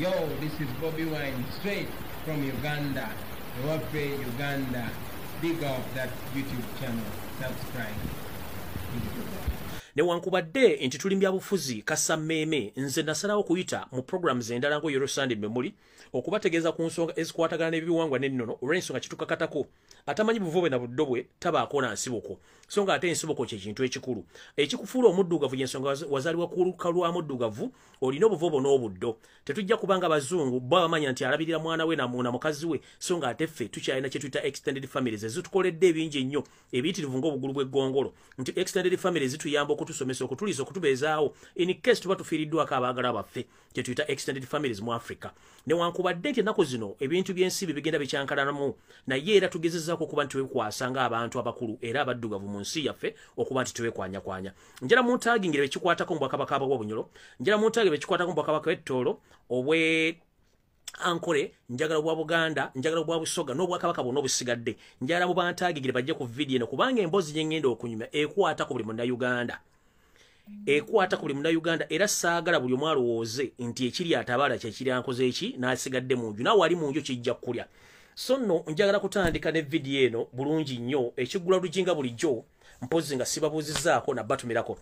Yo, this is Bobi Wine, straight from Uganda. Ewaffe Uganda. Big up that YouTube channel. Subscribe. Newankubadde nti tuli byabufuzi kasammeeme, nze nasalawo okuyita mu programs endala ng'Eurosande memuli okubategeeza ku nsonga ezikwatagana n'ebiwangwa n'ennono, olw'ensonga kitukakatako. Atamanyi buvo bwe na buddo bwe tabaako na nsibuko, so nga ate ensibuko kye kintu ekikulu ekikufuula omuddugavu. Y'ensonga wazaalibwa ku luka lwa muddugavu, olina obuvo bwo n'obuddo. Tetujja kubanga abazungu bo abamanya nti alabirira mwana we na mukazi we, so nga ate ffe tukyalina kye tuyita extended families ezitukoledde ebingi ennyo ebiyitirivu ng'obugulu bw'eggongolo, nti extended families zituyamba okutusomesa, okutuliisa, okutubeezaawo in case tuba tufiiriddwako abaagala baffe, kye tuyita extended families mu Africa. Newankubadde nti ennaku zino ebintu by'ensibi bigenda bikyankalanamu, naye era tugezezaako okuba nti twekwasa ng'abantu abakulu era abaddugavu mu nsi yaffe okuba nti twekwanyakwanya. Njala muntagingire bekikwatako mu bwakabaka bw'Obunyolo, njala muntagingire bekikwatako mu bwakabaka bw'Ettoolo, obwe Ankole, njagala obwa Buganda, njagala obwa Busoga n'obwakabaka bwonna obusigadde. Njagala mu bantagingire bajje ku vidiyo eno, kubanga emboozi gye ŋŋenda okunyumya ekwata ku buli Munnayuganda, ekwata ku buli Munnayuganda. Era saagala buli omu alowooze nti ekiri atabaala kyekiri ankoze eki n'asigadde mu nju. Naawe ali mu nju kijja kukulya. So nno njagala kutandika ne vidiyo eno bulungi nnyo ekiggula lujinga bulijjo, mpozi nga sibabuuzizzaako nabbatumirako.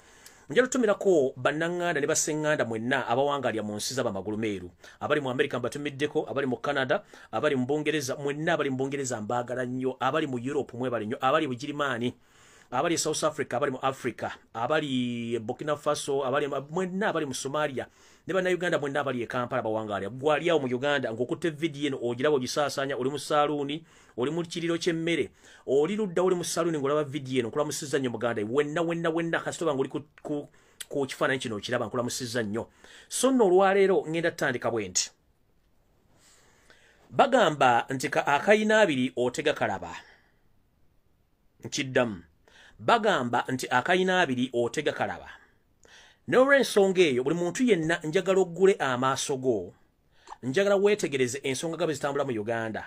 Njala tutumirako bannaŋŋanda ne basseŋŋanda mwenna abawangalya mu nsi z'abamagulu meeru, abali mu America mbatumiddeko, abali mu Canada, abali mu Bungereza, mwenna abali mu Bungereza mbaagala nnyo, abali mu Europe mwebale nnyo, abali Bugirimaani, abali e South Africa, abali mu Africa, abali Burkina Faso, abali mwenna abali mu Somalia ne Bannayuganda mwenna abali e Kampala bawangalya. Gwali awo mu Uganda ng'okutte vidiyo eno ogiraba ogisaasaanya, oli mu saaluuni, oli mu kiriro ky'emmere, oli ludda, oli mu saaluuni ng'olaba vidiyo eno, nkulamusizza nnyo muganda wenna wenna wenna. Kasita oba ng'oli ku kifaananyi kino okiraba, nkulamusizza nnyo. So nno olwaleero ŋŋenda tutandika bwe nti: bagamba nti akayina abiri otega kalaba. Nkiddamu, bagamba nti akayina abiri otega kalaba. N'olw'ensonga eyo, buli muntu yenna njagala oggule amaaso go, njagala weetegereze ensonga nga bwe zitambula mu Uganda,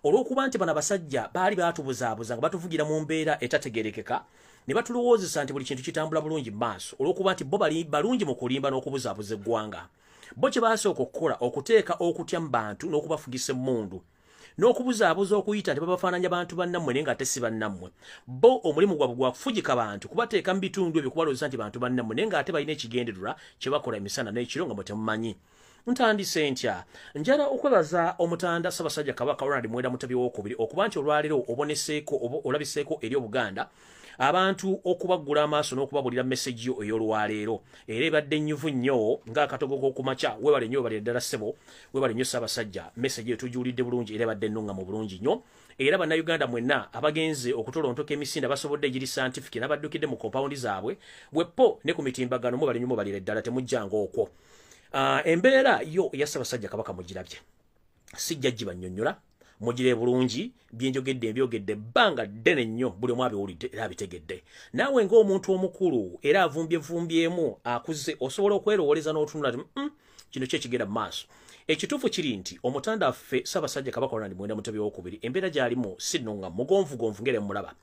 olw'okuba nti bano abasajja baali baatubuzaabuza nga batuvugira mu mbeera etategerekeka ne batulowoozesa nti buli kintu kitambula bulungi mu maaso, olw'okuba nti bo bali balungi mu kulimba n'okubuzaabuza eggwanga. Bo kye baasooka okukola okuteeka okutya mu bantu n'okubafugisa emmundu n'okubuzaabuza okuyita nti babafaananya bantu bannammwe, naye nga ate si bannammwe. Bo omulimu gwabwe gwa kufugika bantu, kubateeka mu bitundu ebyo, kubalowooza nti bantu bannammwe, naye ng'ate balina ekigendererwa kye bakola emisana n'ekiro nga mwe temumanyi. Ntandise ntya? Njala okwebaza omutanda Ssaabasajja Kabaka Ronald Muwenda Mutebi Owokubiri okuba nti olwaleero oboneseeko, olabiseeko eri Obuganda, abantu okubaggula amaaso n'okubabulira message yo ey'olwaleero, era ebadde nnyuvu nnyo ng'akatogo k'okumakya. Weebale nnyo, weebale ddala ssebo, weebale nnyo Ssaabasajja. Message eyo tugiwulidde bulungi era ebadde nnungamu bulungi nnyo. Era Bannayuganda mwenna abagenze okutolontoka emisinde abasobodde egiri scientific n'abaddukidde mu compound zaabwe bweppo ne ku mitimbagano, mubale nnyo, mubalire ddala, temujjanga okwo. Embeera yo eya Ssaabasajja Kabaka mugirabye, sijja gibannyonnyola, mugire bulungi. Byenjogedde mbyogedde ebbanga ddene nnyo, buli omu abiwulidde era abitegedde. Naawe ng'omuntu omukulu era avumbyevumbyemu akuze, osobola okwerowooleza n'otunula ti kino ki ekigenda mu maaso. Ekituufu kiri nti omutanda waffe Ssaabasajja Kabaka Ronald Muwenda Mutebi Owokubiri embeera gy'alimu si nnunga, mugonvugonvu ngere mulaba.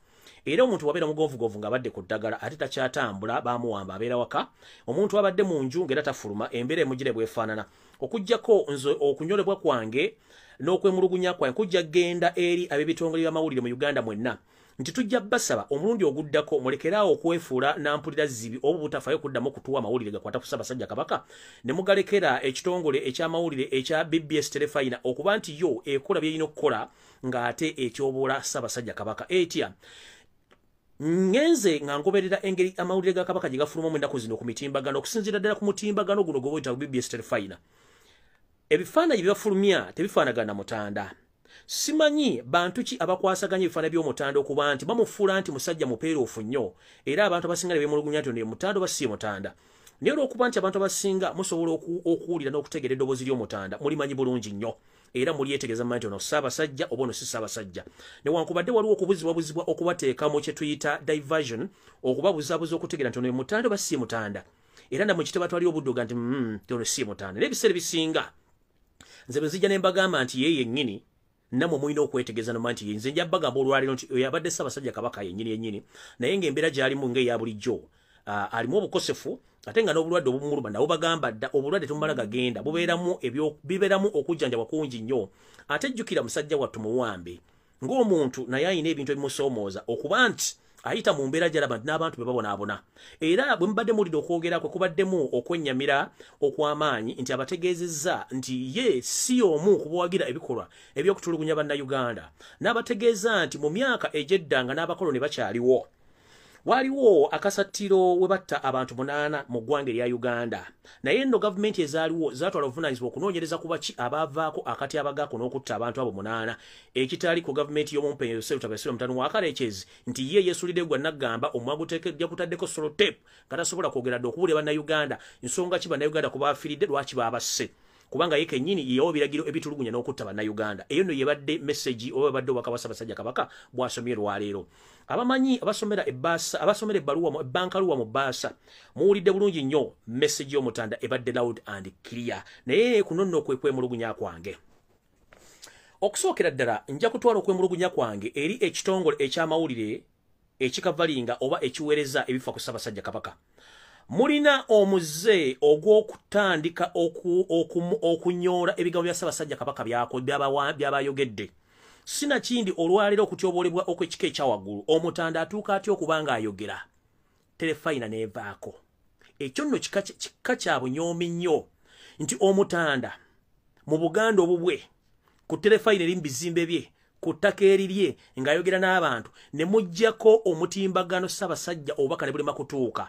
Era omuntu wabeera mugonvugonvu ng'abadde ku ddagala ate takyatambula, bamuwamba, abeera waka, omuntu abadde mu nju ng'era tafuluma, embeera emugire bwefaanana. Okuggyako nze okunyolebwa kwange n'okwemulugunya kwange kujja genda eri ab'ebitongole by'amawulire mu Uganda mwenna, nti tujja basaba omulundi oguddako mulekeraawo okwefuula nampulira zibi oba butafaayo kuddamu okutuwa amawulire gakwata ku Ssaabasajja Kabaka, ne mugalekera ekitongole eky'amawulire ekya BBS Terefayina okuba nti yo ekola byerina okukola ng'ate etyoboola Ssaabasajja Kabaka. Etya? Ngenze nga ngoberera engeri amawulire ga Kabaka gye gafulumamu ennaku zino ku mitimbagano, okusinziira ddala ku mutimbagano guno gwe bayita BBS Terefayina. Ebifaananyi bye bafulumya tebifaanagana mutanda. Simanyi bantu ki abakwasaganya ebifaananyi by'omutanda okuba nti bamufuula nti musajja mupeeruufu nnyo, era abantu abasinga ne beemulugunya nti ono ye mutanda oba si ye mutanda. Naye olw'okuba nti abantu abasinga musobola okuwulira n'okutegeera eddoboozi ly'omutanda, mulimanyi bulungi nnyo era mulyetegereza mumanyi nti ono Ssaabasajja oba ono si Ssaabasajja. Newankubadde waliwo okubuzibwabuzibwa okubateeka mu kye tuyita diversion, okubabuzaabuza okutegeera nti ono ye mutanda oba si ye mutanda, era nammwe kitebatwalira obudde oga nti ono si ye mutanda. Naye ebiseera ebisinga nze bwe nzija ne mbagamba nti ye yennyini, nammwe mulina okwetegereza noma nti nze nja bagamba olwaleero nti oyo abadde Ssaabasajja Kabaka yennyini yennyini, naye ng'embeera gy'alimu ng'eya bulijjo. Alimu obukosefu ate nga n'obulwadde obumuluma nabo bagamba dda obulwadde tumala gagenda bubeeramu bibeeramu okujjanjabwa kungi nnyo. Ate jjukira musajja wattu muwambe ng'omuntu naye ayina ebintu ebimusoomooza okuba nti ayita mu mbeera gy'alaba nti n'abantu be babonaabona. Era bwe mubadde muwulidde okwogera kwe kubaddemu okwennyamira okw'amaanyi nti abategeezezza nti ye si omu ku bawagira ebikolwa eby'okutulugunya Bannayuganda, n'abategeeza nti mu myaka egy'edda nga n'abakoloni bakyaliwo waliwo akasattiro we batta abantu 8 mu ggwanga erya Uganda. Naye nno gavumenti ezaaliwo zaatwala obuvunaanyizibwa okunoonyereza ku baki abaavaako akatyabaga n'okutta abantu abo 8, ekitali ku gavumenti y'omumpembe Yosefu Tabasirwa mutabani wa Karekezi nti ye yeesulidde gwa Naggamba omwaguteekeddwa kutaddeko sellotape nga tasobola kwogera dde okubuulira Bannayuganda nsonga ki Bannayuganda ku baafiiridde lwaki baabasse, kubanga ye kennyini yeewa ebiragiro ebitulugunya n'okutta Bannayuganda. Eyo nno yebadde message oba ebadde obubaka bwa Ssaabasajja Kabaka bw'asomye lwaleero. Abamanyi abasomera ebbaasa, abasomera ebbaluwa ebbankaluwa mu bbaasa, muwulidde bulungi nnyo message y'Omutanda ebadde loud and clear. Naye kuno nno kwe kwemulugunya kwange. Okusookera ddala nja kutwala okwemulugunya kwange eri ekitongole eky'amawulire ekikavalinga oba ekiweereza ebifa ku Ssaabasajja Kabaka. Mulina omuze ogw'okutandika okunyoola ebigambo bya Ssaabasajja Kabaka by'abayogedde. Sinakindi olwaleero okutyoboolebwa okw'ekika ekya waggulu Omutanda atuuka atya okuba ng'ayogera terefayina n'evaako. Ekyo nno kika kya bunyoomi nnyo nti Omutanda mu Buganda obubwe ku terefayina eri mu bizimbe bye ku ttaka erirye ng'ayogera n'abantu ne muggyako omutimbagano Ssaabasajja obubaka ne bulema kutuuka.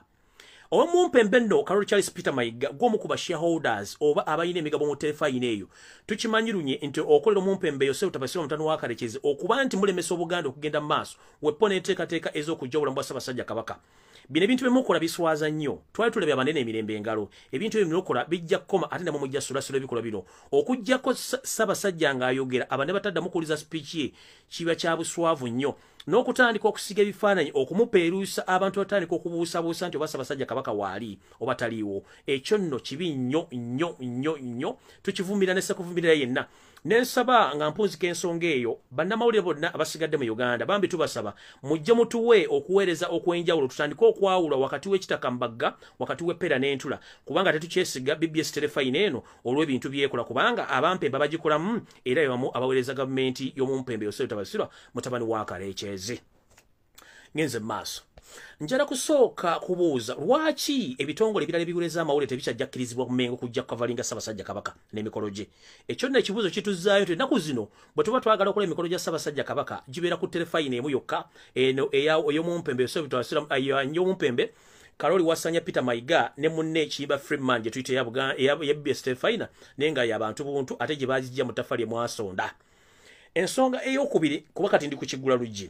Omumpembe nno Karoli Charles Peter Mayiga gw'omu ku ba shareholders oba abalina emigabo mu terefayina eyo, tukimanyi lunye nti okolera omumpembe Yosefu Tabasirwa mutabani wa Karekezi okuba nti mulemesa Obuganda okugenda mu maaso weppo n'enteekateeka ez'okuggya obulamu bwa Ssaabasajja Kabaka. Bino ebintu bye mukola biswaza nnyo. Twali tulabye abanene emirembe engalo. Ebintu ebyo mukola bijja kukoma ate namwe mujja sulasula ebikolwa bino. Okuggyako Ssaabasajja ng'ayogera abane bataddamu kuwuliza speech ye kiba kya buswavu nnyo. N'okutandika okusiga ebifaananyi okumupeeruusa abantu batandika okubuusabuusa nti oba Ssaabasajja Kabaka waali oba taliiwo. Ekyo nno kibi nnyo nnyo nnyo nnyo, tukivumirira ne sekuvumirira yenna. Nensaba nga mpunzika ensonga eyo bannamawulire bonna abasigadde mu Uganda bambi tubasaba mujje mutuwe okuweereza okw'enjawulo, tutandike okwawula wakati w'ekitaka mbagga, wakati w'eppeera n'entula, kubanga tetukyesiga BBS terefayina eno olw'ebintu byekola, kubanga abampembe bagikolamu era be bamu abaweereza gavumenti y'omumpembe Yosefu Tabasirwa mutabani wa Karekezi. Ngenze mu maaso. Njala kusooka kubuuza lwaki ebitongole ebirala ebiweereza amawulire tebikyajja kkirizibwa ku Mmengo kujja kukavalinga Ssaabasajja Kabaka n'emikolo gye. Ekyo nno ekibuuzo kituzaayo nti ennaku zino bwe tuba twagala okukola emikolo gya Ssaabasajja Kabaka gibeera ku terefayina emu yokka eno ey'omumpembe Yosefu Tabasirwa ey'omumpembe Karoli Wasanya Peter Mayiga ne munne Kiyimba Freeman gye tuyita eya BBS terefayina naye nga y'abantu buntu ate gye baagijja mu ttaffaali emwasonda. Ensonga ey'okubiri, kuba kati ndi ku kiggula luggi,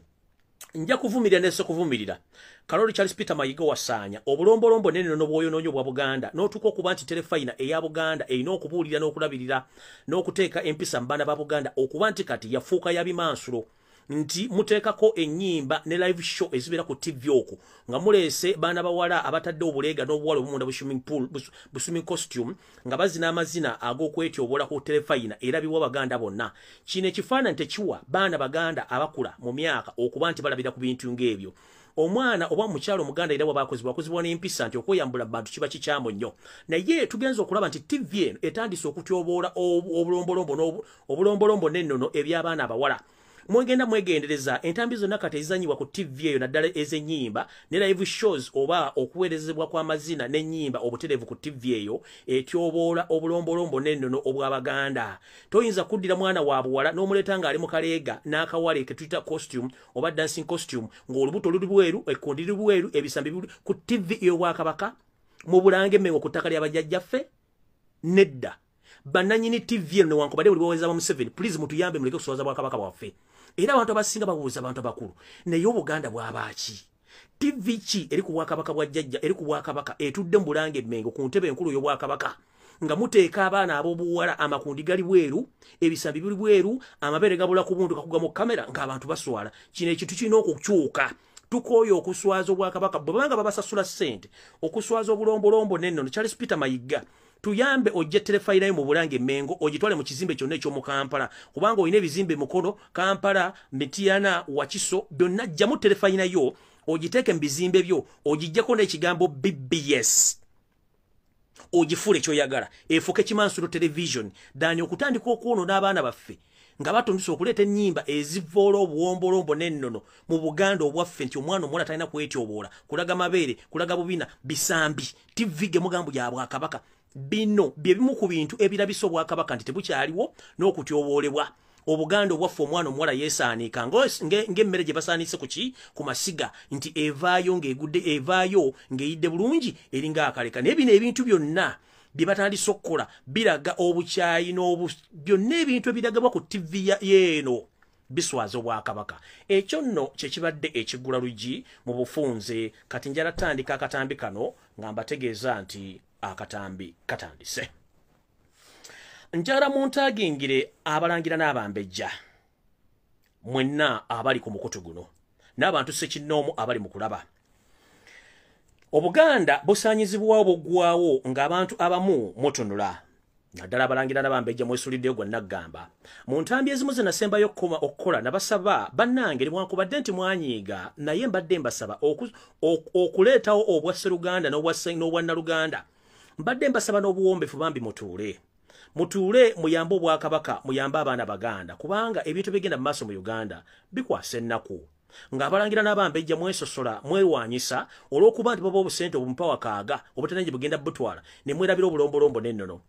nja kuvumirira ne sekuvumirira Karoli Charles Peter Mayiga wasaanya obulombolombo nene n'obwoyonoonyi obwa Buganda n'otuuka okuba nti terefayina eya Buganda erina okubuulira n'okulabirira n'okuteeka empisa mu baana ba Buganda okuba nti kati yafuuka ya bimansulo nti muteekako ennyimba ne live show ezibeera ku TV okwo nga muleese baana bawala abatadde obuleega n'obuwala obumunda bu swimming costume nga bazina amazina ag'okwetyobola ku terefayina era biwa Baganda bonna. Kino ekifaananyi tekiwa baana Baganda abakula mu myaka okuba nti balabira ku bintu ng'ebyo. Omwana oba omukyalo Omuganda era bw'abakozibwa akozibwa n'empisa nti okweyambula bantu kiba kikyamu nnyo. Naye tugenza okulaba nti TV eno etandise okutyoboola obulombolombo n'ennono eby'abaana abawala. Mwegenda mwegendereza entambi zonna kati ezizannyibwa ku TV eyo naddala ez'ennyimba ne live shows oba okuweerezebwa kw'amazina n'ennyimba obutereevu ku TV eyo etyoboola obulombolombo n'ennono obw'Abaganda. Toyinza kuddira mwana wa buwala n'omuleeta ng'ali mu kaleega n'akawale ke tuyita costume oba dancing costume ng'olubuto luli bweru, ekkondi liri bweru, ebisambi biri ku TV ey'Obwakabaka mu Bulange Mmengo ku ttaka lya bajjajjaffe. Nedda. Bannannyini TV eno newankubadde buli baweereza ba Museveni, please mutuyambe muleke kuswaza Bwakabaka bwaffe. Era abantu abasinga babuuza abantu abakulu, naye Obuganda bwabaaki? TV ki eri ku Bwakabaka bwa jjajja, eri ku Bwakabaka etudde mu Bulange Mmengo ku ntebe enkulu ey'Obwakabaka nga muteeka abaana ab'obuwala amakundi gali bweru, ebisambi biri bweru, amabeere gabula ku buntu kakuga mu kamera ng'abantu baswala. Kino ekintu kirina okukyuka. Tukooye okuswaza Obwakabaka bwe babanga babasasula ssente okuswaza obulombolombo n'ennono. Charles Peter Mayiga, tuyambe ojje terefayinayo mu Bulange Mmengo ogitwale mu kizimbe kyonna eky'omu Kampala, kubanga olina ebizimbe Mukono, Kampala, Mityana, Wakiso, byonna jjamu terefayinayo Ogiteeke mu bizimbe byo, ogijjeko n'ekigambo BBS, ogifuule kyoyagala, efuuke Kimansulo Television. Dani okutandika okwonoona abaana baffe nga batondesa okuleeta ennyimba ezivoola obuwombolombo n'ennono mu Buganda obwaffe, nti omwana omuwala talina kwetyoboola, kulaga mabeere, kulaga bubina, bisambi. TV ge mugambo ya bwakabaka, bino bye bimu ku bintu ebirabisa obwakabaka nti tebukyaliwo n'okutyoboolebwa. Obuganda obwaffe, omwana omuwala yeesaanika ng'emmere gye basaanise ku ki, ku masiga, nti evaayo ng'egudde, evaayo ng'eyidde bulungi, eringa akaleka. Naye bino ebintu byonna bye batandise okukola biraga obukyayi, byonna ebintu ebiragibwa ku TV yeeno biswaza obwakabaka. Ekyo nno kyekibadde ekiggula luggi mu bufunze. Kati njala tandika akatambi kano nga mbategeeza nti akatambi katandise. Njagala muntagingire abalangira n'abambejja mwenna abali ku mukutu guno n'abantu ssekinnoomu abali mu kulaba. Obuganda busaanyizibwawo, buggwawo ng'abantu abamu mutunula, naddala abalangira n'abambejja mwesuliddeyo. Gwe naggamba mu ntambi ezimu ze nasembayo okukola, nabasaba, bannange, newankubadde nti mwanyiiga, naye mbadde mbasaba okuleetawo obwasseruganda n'obwannaluganda. Mbadde mbasaba n'obuwombefu, bambi mutuule, mutuule, muyambe obwakabaka, muyambe abaana Baganda, kubanga ebintu bigenda mu maaso mu Uganda bikwasa ennaku, ng'abalangira n'abambejja mwesosola, mwerwanyisa olw'okuba nti baba obusente obumupawa kaaga obutanenje bugenda butwala, ne mwerabira obulombolombo n'ennono.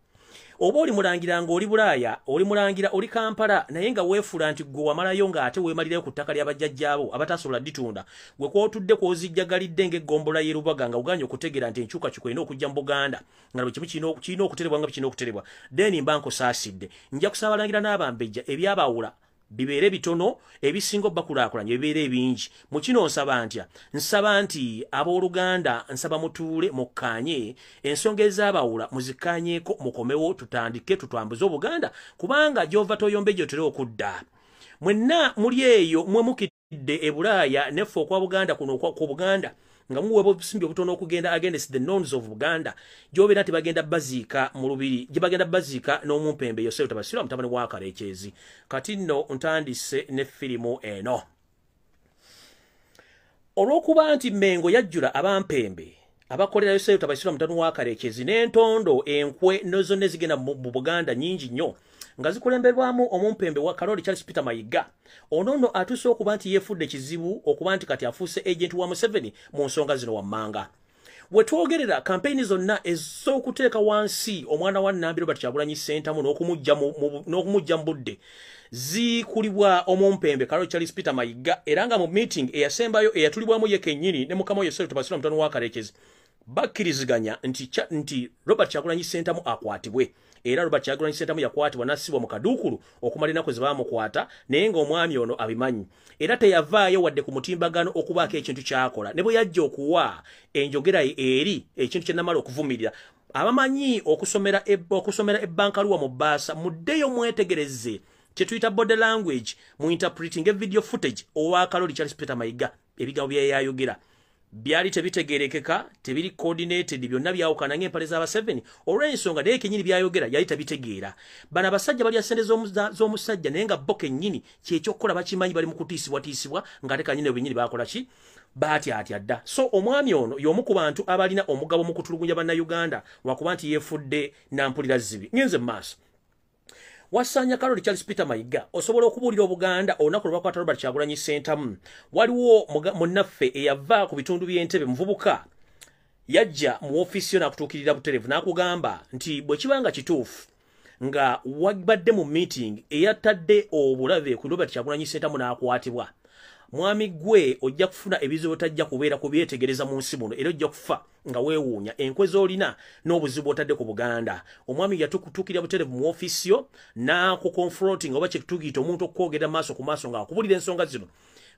Oba oli mulangira ng'oli Bulaaya, oli mulangira oli Kampala, naye nga weefuula nti gwe wamalayo, ng'ate weemalirayo ku ttaka ly'abajjajjaabo abatasobola dditunda, gwe kwotudde kw'ozijjagalidde ng'eggombolola y'e Lubaga, nga uganye okutegeera nti enkyukakyuka erina okujja mu Buganda, nga buli kimu kirina okuterebwa nga kirina okuterebwa, then mba nkusaasidde. Nja kusaba abalangira n'abambejja ebyabawula bibeere bitono, ebisinga obbakulaakulanya bibeere ebingi. Mu kino nsaba ntya? Nsaba nti abooluganda, nsaba mutuule mukkaanye ensonga ezaabawula, muzikkaanyeeko, mukomewo, tutandike tutwambuze Obuganda, kubanga gy'ova toyombe gy'otera okudda. Mwenna muli eyo mwe mukidde e Bulaaya neffe okwa Buganda kuno ku Buganda, nga muweebwa obusimbi obutono okugenda against the norms of Buganda, gy'obeera nti bagenda baziika mu lubiri gye bagenda baziika n'omumpembe Yosefu Tabasirwa mutabani wa Kalekyezi. Kati nno ntandise ne firimu eno olw'okuba nti Mengo yajjula abampembe abakolera Yosefu Tabasirwa mutabani wa Kalekyezi n'entondo, enkwe ne zonna ezigenda mu Buganda nyingi nnyo, nga zikulemberwamu omumpembe wa Kaloli Charles Peter Mayiga. Ono nno atuuse okuba nti yeefudde kizibu, okuba nti kati afuuse agent wa Museveni mu nsonga zino wammanga. We twogerera, kampeyini zonna ez'okuteeka wansi omwana wa Nambi Robert Kyagulanyi Ssentamu n'okumujja mu budde zikulibwa omumpembe Kaloli Charles Peter Mayiga, era nga mu meeting eyasembayo eyatulibwamu ye kennyini ne mukama we Yosefu Tabasirwa mutabani wa Kalekezi, bakkiriziganya nti Robert Kyagulanyi Ssentamu akwatibwe. Era Robert Kyagulanyi Ssentamu yakwatibwa n'assibwa mu kaduukulu okumala ennaku ze baamukwata, naye ng'omwami ono abimanyi, era teyavaayo wadde ku mutimbagano okubaako ekintu ky'akola. Ne bwe yajja okuwa enjogera ye eri ekintu kye namala okuvumirira, abamanyi okusomera ebbankaluwa mu bbaasa, muddeyo mwetegereze kye tuyita body language mu interpreting video footage owa Kaloli Charles Peter Mayiga. Ebigambo bye yayogera byali tebitegerekeka, tebiri coordinated, byonna byawukana ng'empale z'aba 7, olw'ensonga naye kennyini byayogera yali tabitegeera. Bano abasajja balya ssente z'omusajja, naye nga bo kennyini kyekyokukola bakimanyi, bali mu kutiisibwatiisibwa, ng'ate kanyini bennyini bakola ki? Baatyatya dda. So omwami ono y'omu ku bantu abalina omugabo mu kutulugunya Bannayuganda, lwakuba nti yeefudde nampulira zibi. Ngenze mu maaso. Wasanya Kaloli Charles Peter Mayiga, osobola okubuulira Obuganda olunaku lwe bakwata Robert Kyagulanyi Ssentamu, waliwo munnaffe eyava ku bitundu by'Entebe, muvubuka, yajja mu ofiisi yo n'akutuukirira butereevu n'akugamba nti bwe kiba nga kituufu nga wabadde mu meeting eyatadde obulabe ku Robert Kyagulanyi Ssentamu n'akwatibwa, mwami gwe ojja kufuna ebizibu, otajja kubeera kubyetegereza mu nsi muno, era ojja kufa nga weewuunya enkwe z'olina n'obuzibu otadde ku Buganda. Omwami yatukutuukirira butereevu mu ofiisi yo n'akuconfronting, oba kyetugiyita omuntu okwogerera maaso ku maaso ng'akubulira ensonga zino.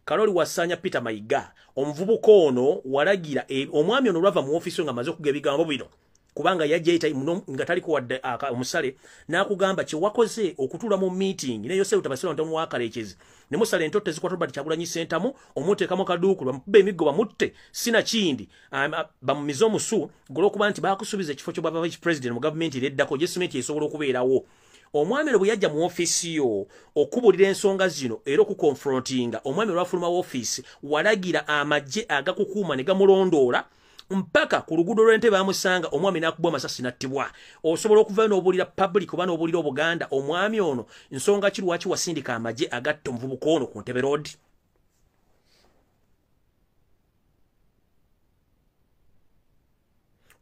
Kaloli Wasanya Peter Mayiga, omuvubuka ono walagira omwami ono olwava mu ofiisi yo ng'amaze okuga ebigambo bino, kubanga yajja yita nga taliko wadde omusale, n'akugamba kye wakoze okutuula mu meeting ne Yosefu Tabasirwa mutabani wa Kalekezi ne musala entotte ezikwata Robert Kyagulanyi Ssentamu, omuteekamu kaduukulu, bamukuba emiggo, bamutte, sinakindi bamumize omusu, golwokuba nti bakusuubiza ekifo ky'obwa vice president mu gavumenti ereddako gyesimenti esobola okubeerawo. Omwami ono bwe yajja mu ofiisi yo okubulira ensonga zino era okukonfrontinga, omwami olwafuluma woofiisi walagira amagye agakukuuma ne gamulondoola mpaka ku luguudo lw'Entebe bamusanga, omwami n'akubwa amasasi n'attibwa. Osobola okuvayo n'obuulira public oba n'obuulira Obuganda omwami ono nsonga ki lwaki wasindika amagye agatta omuvubuka ono ku Ntebe Road?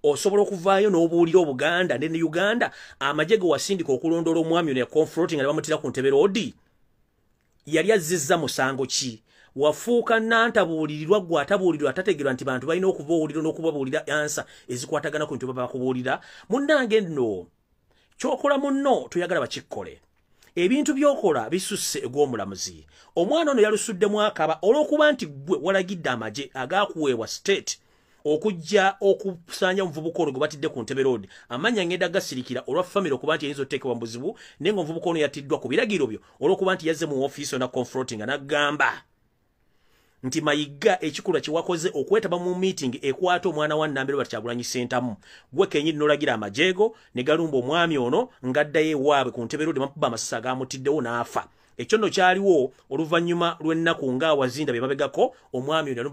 Osobola okuvaayo n'obuulira Obuganda ne Uganda amagye ge wasindika okulondoola omwami ono yaconfronting ne bamutira ku Ntebe Road? Yali azzizza musango ki? Wafuuka nantabuulirirwa gwe atabuulirirwa atategerwa nti bantu balina okubabuulira n'okubabuulira ansa ezikwatagana ku bintu baba bakubuulira. Munnange nno ky'okola munno toyagala bakikkole. Ebintu by'okola bisusse egw'omulamuzi. Omwana ono yalusuddemu akaba olw'okuba nti ggwe walagidde amagye agaakuweebwa state okujja okusanya omuvubuka ono gwe batidde ku Ntebe Road. Amannya ngenda gasirikira olwa famire okuba nti eyinza otuteekebwa mu buzibu, naye ng'omuvubuka ono yattiddwa ku biragiro byo olw'okuba nti yazze mu ofiisi ona confronting n'agamba nti Mayiga ekikolwa kye wakoze okwetaba mu meeting ekwata omwana wa Nnambi Robert Kyagulanyi Ssentamu, gwe kennyini n'olagira amajeego ne galumba omwami ono ng'addayo ewaabwe ku Ntebe Road bamukuba amasasi agaamutiddewo n'afa. Ekyo nno kyaliwo oluvannyuma lw'ennaku ng'awazinda be babegako omwami ono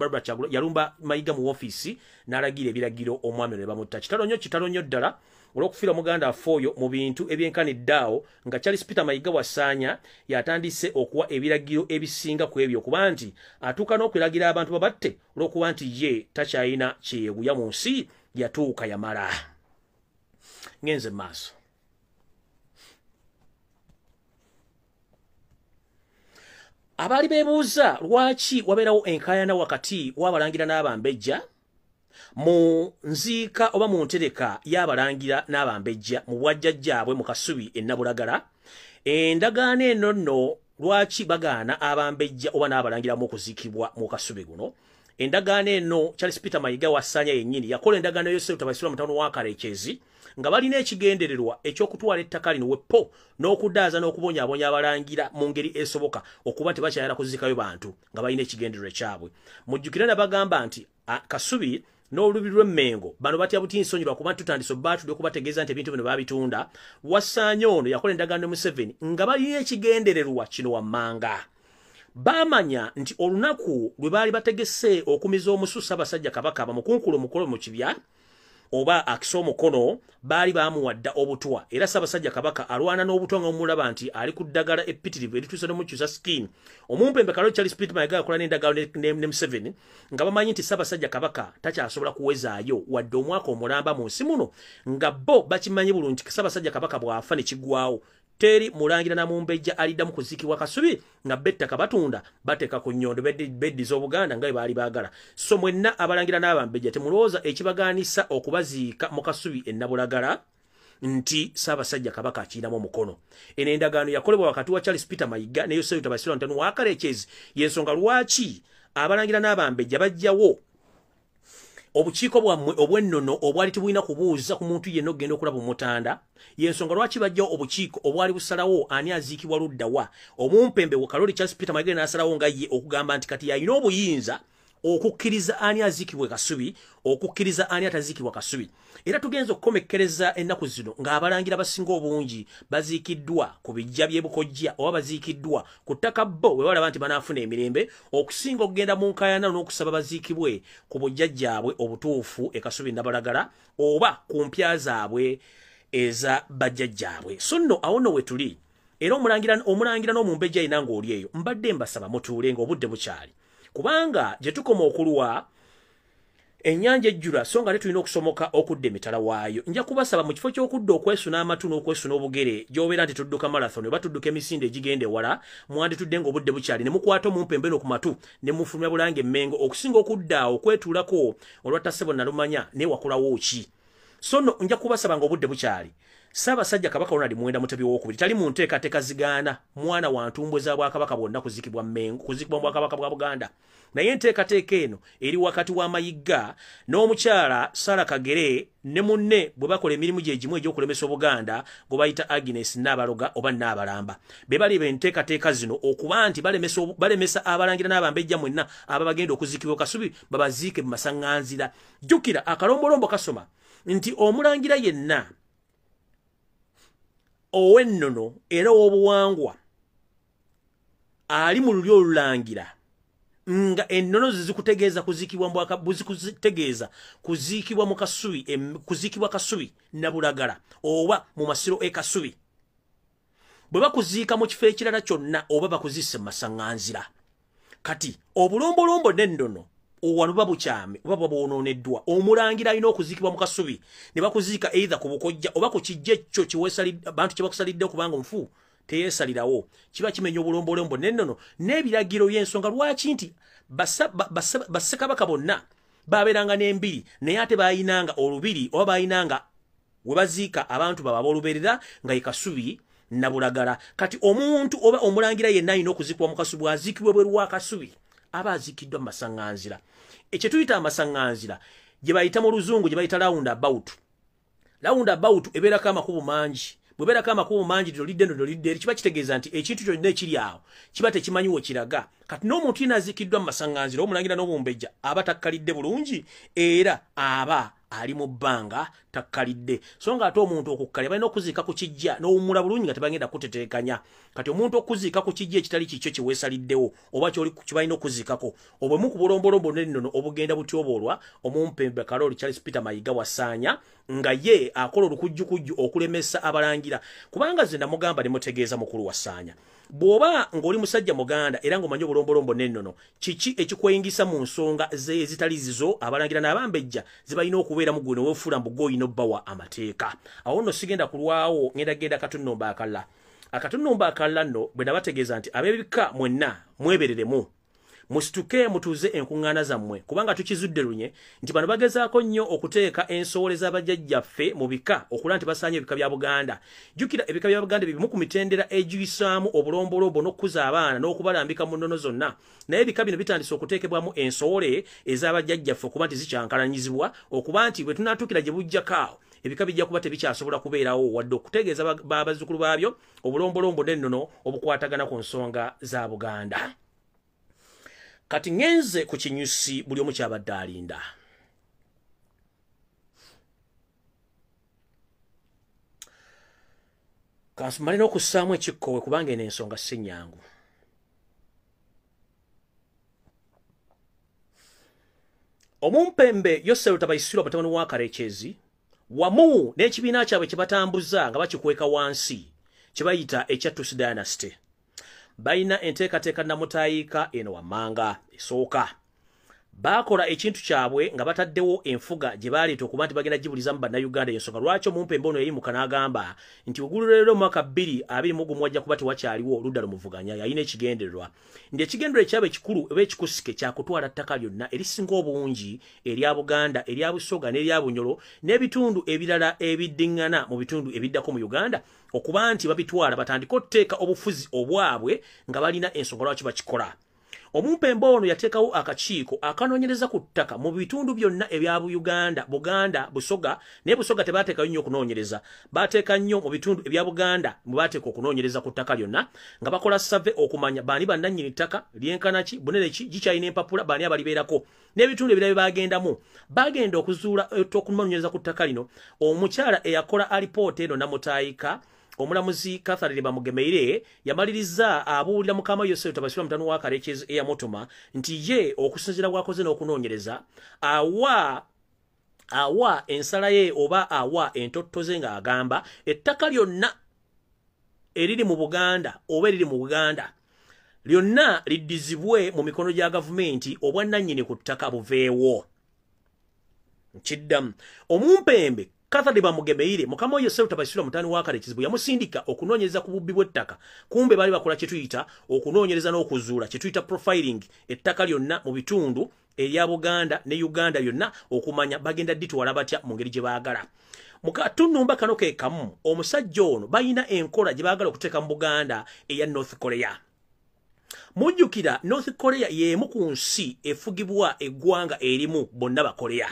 yalumba Mayiga mu ofiisi n'alagira ebiragiro omwami ono ne bamutta. Kitalo nnyo, kitalo nnyo ddala olw'okufiira muganda waffe oyo mu bintu ebyenkanidde awo nga Charles Peter Mayiga Wasaanya yatandise okuwa ebiragiro ebisinga ku ebyo, kuba nti atuuka n'okulagira abantu babatte olw'okuba nti ye takyalina kyeyeguya mu nsi, yatuuka yamala. Ngenze mu maaso. Abaali beebuuza lwaki wabeerawo enkaayana wakati w'abalangira n'abambejja mu nziika oba mu ntereka y'abalangira n'abambejja mu bwajjajjaabwe mu Kasubi e Nabulagala. Endagaano eno nno lwaki bagaana abambejja oba n'abalangiramu okuziikibwa mu Kasubi guno? Endagaano eno Charles Peter Mayiga Wasaanya yennyini yakola endagaano Yosefu Tabasirwa mutabani wa Karekezi nga balina ekigendererwa eky'okutwala ettaka lino weppo n'okudaaza n'okubonyaabonya abalangira mu ngeri esoboka okuba nti bakyayala kuziikayo bantu nga balina ekigendererwa ekyabwe. Mujjukire nabagamba nti Kasubi n'olubi lw'Emmengo bano batya buti nsonyi lwakuba tutandise obbaatuli okubategeeza nti ebintu bino baabitunda. Wasaanya ono yakola endagaano ne Museveni nga balina ekigendererwa kino wammanga. Baamanya nti olunaku lwe baali bategese okumiza omusu Ssaabasajja Kabaka bamukunkula omukolo mu kibya oba akisa omukono, baali baamuwadda obutwa. Era Ssaabasajja Kabaka alwana n'obutwa nga omulaba nti ali ku ddagala eppitirivu erituuse n'omukyusa skin. Omumpembe Kaloli Charles Peter Mayiga yakola n'endagaano ne Museveni nga bamanyi nti Ssaabasajja Kabaka takyasobola kuwezaayo wadde omwaka omulamba mu nsi muno, nga bo bakimanyi bulungi nti Ssaabasajja Kabaka bw'afa ne kiggwawo teri mulangira na mumbejja aliddamu kuziikibwa Kasubi nga bettaka batunda bateeka ku nnyondo beddiza Obuganda nga bwe baali baagala. So mwenna abalangira n'abambejja temulowooza ekibagaanisa okubaziika mu Kasubi e Nabulagala nti Ssaabasajja Kabaka akirinamu omukono. Eno endagaano yakolebwa wakati wa Charles Peter Mayiga ne Yosefu Tabasirwa mutabani wa Karekezi. Y'ensonga lwaki abalangira n'abambejja bajjawo obukiiko bwammwe obw'ennono obwali tebulina kubuuza ku muntu yenna okugenda okulaba omutanda. Y'ensonga lwaki bajjawo obukiiko obwali busalawo ani aziikibwa ludda wa. Omumpembe wa Kaloli Charles Peter Mayiga n'asalawo nga ye okugamba nti kati yalina obuyinza okukkiriza ani aziikibwa Kasubi, okukkiriza ani ataziikibwa Kasubi. Era tugenza okukomekkereza ennaku zino ng'abalangira basinga obungi baziikiddwa ku bijja by'e Bukojja oba baziikiddwa ku ttaka bo bwe balaba nti banaafuna emirembe okusinga okugenda mu nkaayana n'okusaba baziikibwe ku bujjajjaabwe obutuufu e Kasubi Nabalagala oba ku mpya zaabwe eza bajjajjaabwe. So nno awo nno we tuli. Era omulangira n'omumbejja yenna ng'oli eyo mbadde mbasaba mutuule ng'obudde bukyali, kubanga gye tukoma okulwa ennyanja ejjula so nga tulina okusomoka okudda emitala waayo. Nja kubasaba mu kifo ky'okudda okwesuna amatu n'okwesuna obugere gy'obeera nti tudduka marathon oba tudduka emisinde egigenda ewala, mwanditudde ng'obudde bukyali ne mukwata omumpembe eno ku matu ne mufulumya Bulange Emmengo okusinga okudda awo okwetuulako olwa Ssebo Nalumanya naye wakolawo ki. So nno nja kubasaba ng'obudde bukyali. Ssaabasajja Kabaka Ronald Muwenda Mutebi owokubiri tali mu nteekateeka zigaana mwana wa ntumbwe za bwakabaka bwonna kuziikibwa Mmengo, kuziikibwa mu bwakabaka bwa Buganda. Naye enteekateeka eno eri wakati wa Mayiga n'omukyala Sarah Kagere ne munne bwe bakola emirimu gye gimu egy'okulemesa Obuganda gwe bayita Agnes Nnaabaloga oba Nnaabalamba. Be bali enteekateeka zino okuba nti balemesa abalangira n'abambejja mwenna ababagenda okuziikibwa Kasubi babaziike mu masaŋŋanzira. Jjukira akalombolombo kasoma nti omulangira yenna ow'ennono era ow'obuwangwa ali mu lulyo olulangira nga ennono zikutegeeza kuziikibwa buzikutegeeza kuziikibwa mu Kasubi, kuziikibwa Kasubi Nabulagala oba mu masiro e Kasubi. Bwe bakuziika mu kifo ekirala kyonna oba bakuziise mu masaŋŋanzira. Kati obulombolombo n'ennono wano buba bukyame oba buba bwonooneddwa. Omulangira alina okuziikibwa mu Kasubi ne bakuziika either ku bukojja oba ku kijja ekyo bantu kye bakusalidde, kubanga omufu teyeesalirawo. Kiba kimenya obulombolombo n'ennono n'ebiragiro y'ensonga lwaki nti bassekabaka bonna babeeranga n'embiri, naye ate baayinanga olubiri oba baayinanga we baziika abantu baabwe ab'olubeerera nga ye Kasubi Nabulagala. Kati omuntu oba omulangira yenna alina okuziikibwa mu Kasubi, aziikibwe bweru wa Kasubi aba aziikiddwa mu masaŋŋanzira. Ekyo tuyita amasaŋŋanzira gye bayita mu luzungu gye bayita round about. Round about ebeerako amakubo mangi. Bw'ebeerako amakubo mangi, lino lidde eno, lino lidde eri, kiba kitegeeza nti ekintu kyonna ekiri awo kiba tekimanyiwo kiraga. Kati n'omuntu yenna aziikiddwa mu masaŋŋanzira, omulangira n'omumbejja, aba takkalidde bulungi era aba ali mu bbanga takkalidde. So nga ate omuntu okukkalira balina okuziika ku kijja n'owummula bulungi nga tebagenda kuteteekanya. Kati omuntu okuziika ku kijja ekitali kikyo kye weesaliddewo oba kyoli kibalina okuziikako, obwemu ku bulombolombo n'ennono obugenda butyoboolwa omumpembe Karoli Charles Peter Mayiga Wasaanya, nga ye akola olukujjukujju okulemesa abalangira. Kubanga nze namugamba ne mutegeeza mukulu Wasaanya, bw'oba ng'oli musajja muganda era ng'omanyi obulombolombo n'ennono, kiki ekikweyingisa mu nsonga ezitali zizo abalangira n'abambejja ze balina okubeeramu gwe ne weefuula mbu gwe olina obbawa amateeka? Awo nno sigenda kulwawo, ngenda genda akatunnumba akalala. Akatunnumba akalala nno bwe nabategeeza nti ab'ebika mwenna mwebereremu, musituke mutuuze enkuŋŋaana zammwe, kubanga tukizudde lunye nti bano bagezaako nnyo okuteeka ensowole z'abajjajjaffe mu bika okulaba nti basaanye ebika bya Buganda. Jjukira ebika bya Buganda bimu ku mitendera egiyisaamu obulombolombo n'okukuza abaana n'okubalambika mu nnono zonna, naye ebika bino bitandise okuteekebwamu ensowole ez'abajjajjaffe okuba nti zikyankalanyizibwa, okuba nti bwe tunaatuukira gye bujjako awo ebika bijja kuba tebikyasobola kubeerawo wadde okutegeeza bazzukulu baabyo obulombolombo n'ennono obukwatagana ku nsonga za Buganda. Kati ngenze ku kinyusi buli omu kyabadde alinda. Kansumale n'okussaamu ekikkowe kubanga eno ensonga si nnyangu. Omumpembe Yoseri Tabaisirwa mutabani wa Karekyezi wamu n'ekibiina kyabwe kye batambuza nga bakikweka wansi kye bayita ekya Tutsi Dynasty, balina enteekateeka namutayiika eno wammanga. Esooka, baakola ekintu kyabwe nga bataddewo enfuga gye baleeta okuba nti bagenda gibulizamu bannayuganda. Ensonga lwaki omumpembe ono yayimuka n'agamba nti ogululero omwaka 2021 wajja kuba tewakyaliwo oludda lumuvuganya, yalina ekigendererwa nti ekigendererwa ekyabwe ekikulu oba ekikusike kyakutwala ttaka lyonna erisinga obungi erya Buganda, erya Busoga n'erya Bunyoro n'ebitundu ebirala ebiddiŋŋana mu bitundu ebiddako mu Uganda, okuba nti babitwala batandike okuteeka obufuzi obwabwe nga balina ensonga lwaki bakikola. Omumpembe ono yateekawo akakiiko akanoonyereza ku ttaka mu bitundu byonna ebya Uganda, Buganda, Busoga, naye Busoga tebateekayo nnyo okunoonyereza, baateeka nnyo mu bitundu ebya Buganda mwe baateeka okunoonyereza ku ttaka lyonna nga bakola survey okumanya baani bannannyini ttaka, lyenkana ki, bunene ki, gikyalina empapula, baani abalibeerako n'ebitundu ebirala bye bagendamu. Bagenda okuzuula okunoonyereza ku ttaka lino. Omukyala eyakola alipoota eno namutaayika omulamuzi Catherine Bamugemeire yamaliriza abuulira mukama Yoseri Tabasirwa mutabani wa Karekyezi eyamutuma nti ye okusinziira bw'akoze n'okunoonyereza awa ensala ye oba awa entotto ze ng'agamba ettaka lyonna eriri mu Buganda oba eriri mu Buganda lyonna liddizibwe mu mikono gya gavumenti, obwannannyini ku ttaka buveewo. Nkiddamu, omumpembe Catherine Bamugemeire mukama Yoseri Tabasirwa mutabani wa Karekyezi yamusindika okunoonyereza ku bubbi bw'ettaka. Kumbe baali bakola kye tuyita okunoonyereza n'okuzuula kye tuyita profiling ettaka lyonna mu bitundu erya Buganda ne Uganda yonna okumanya bagenda dditwala batya mu ngeri gye baagala. Mu katunumba kano ke kamu omusajja ono balina enkola gye baagala okuteeka mu Buganda eya North Korea. Mujjukira North Korea y'emu ku nsi efugibwa eggwanga erimu bonna Bakorea.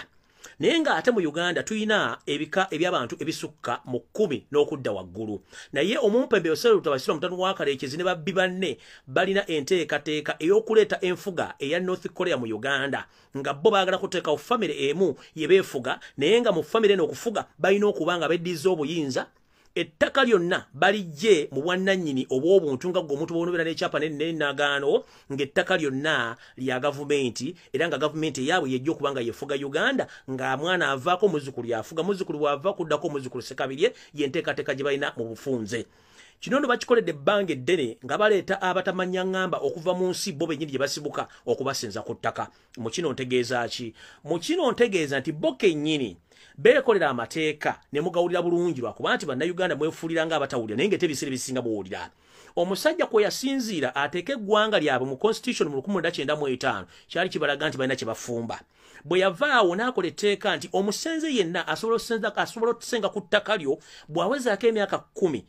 Naye ng'ate mu Uganda tulina ebika eby'abantu ebisukka mu 10 n'okudda waggulu. Naye omumpembe Yoseri Tabasirwa mutabani wa Karekyezi ne babbi banne balina enteekateeka ey'okuleeta enfuga eya North Korea mu Uganda, nga bo baagala kuteekawo famire emu ye beefuga, naye nga mu famire eno okufuga balina okuba nga beddiza obuyinza Ettaka lyonna balijje mu bwannannyini obw'obuntu nga gwe omuntu bw'onobeera n'ekyapa n'endagaano, ng'ettaka lyonna lya gavumenti, era nga gavumenti eyaabwe yejja okuba nga yefuga Uganda, nga mwana avaako muzzukulu yafuga, muzzukulu bw'ava kuddako muzzukulu Ssekabirye. Yenteekateeka gye balina mu bufunze. Kino nno bakikoledde ebbanga eddene nga baleeta abatamanya ŋŋamba okuva mu nsi bo bennyini gye basibuka okubasenza ku ttaka. Mu kino ntegeeza ki? Mu kino ntegeeza nti bo kennyini beekolera amateeka ne mugawulira bulungi, lwakuba nti Bannayuganda mwefuulira nga abatawulira, naye ng'ate ebiseera ebisinga muwulira. Omusajja kwe yasinziira ateeka eggwanga lyabwe mu constitution mu 1995 kyali kibalaga nti balina kye bafumba. Bwe yavaawo n'akola etteeka nti omusenze yenna asobola okusenga ku ttaka lyo bw'awezaako emyaka 10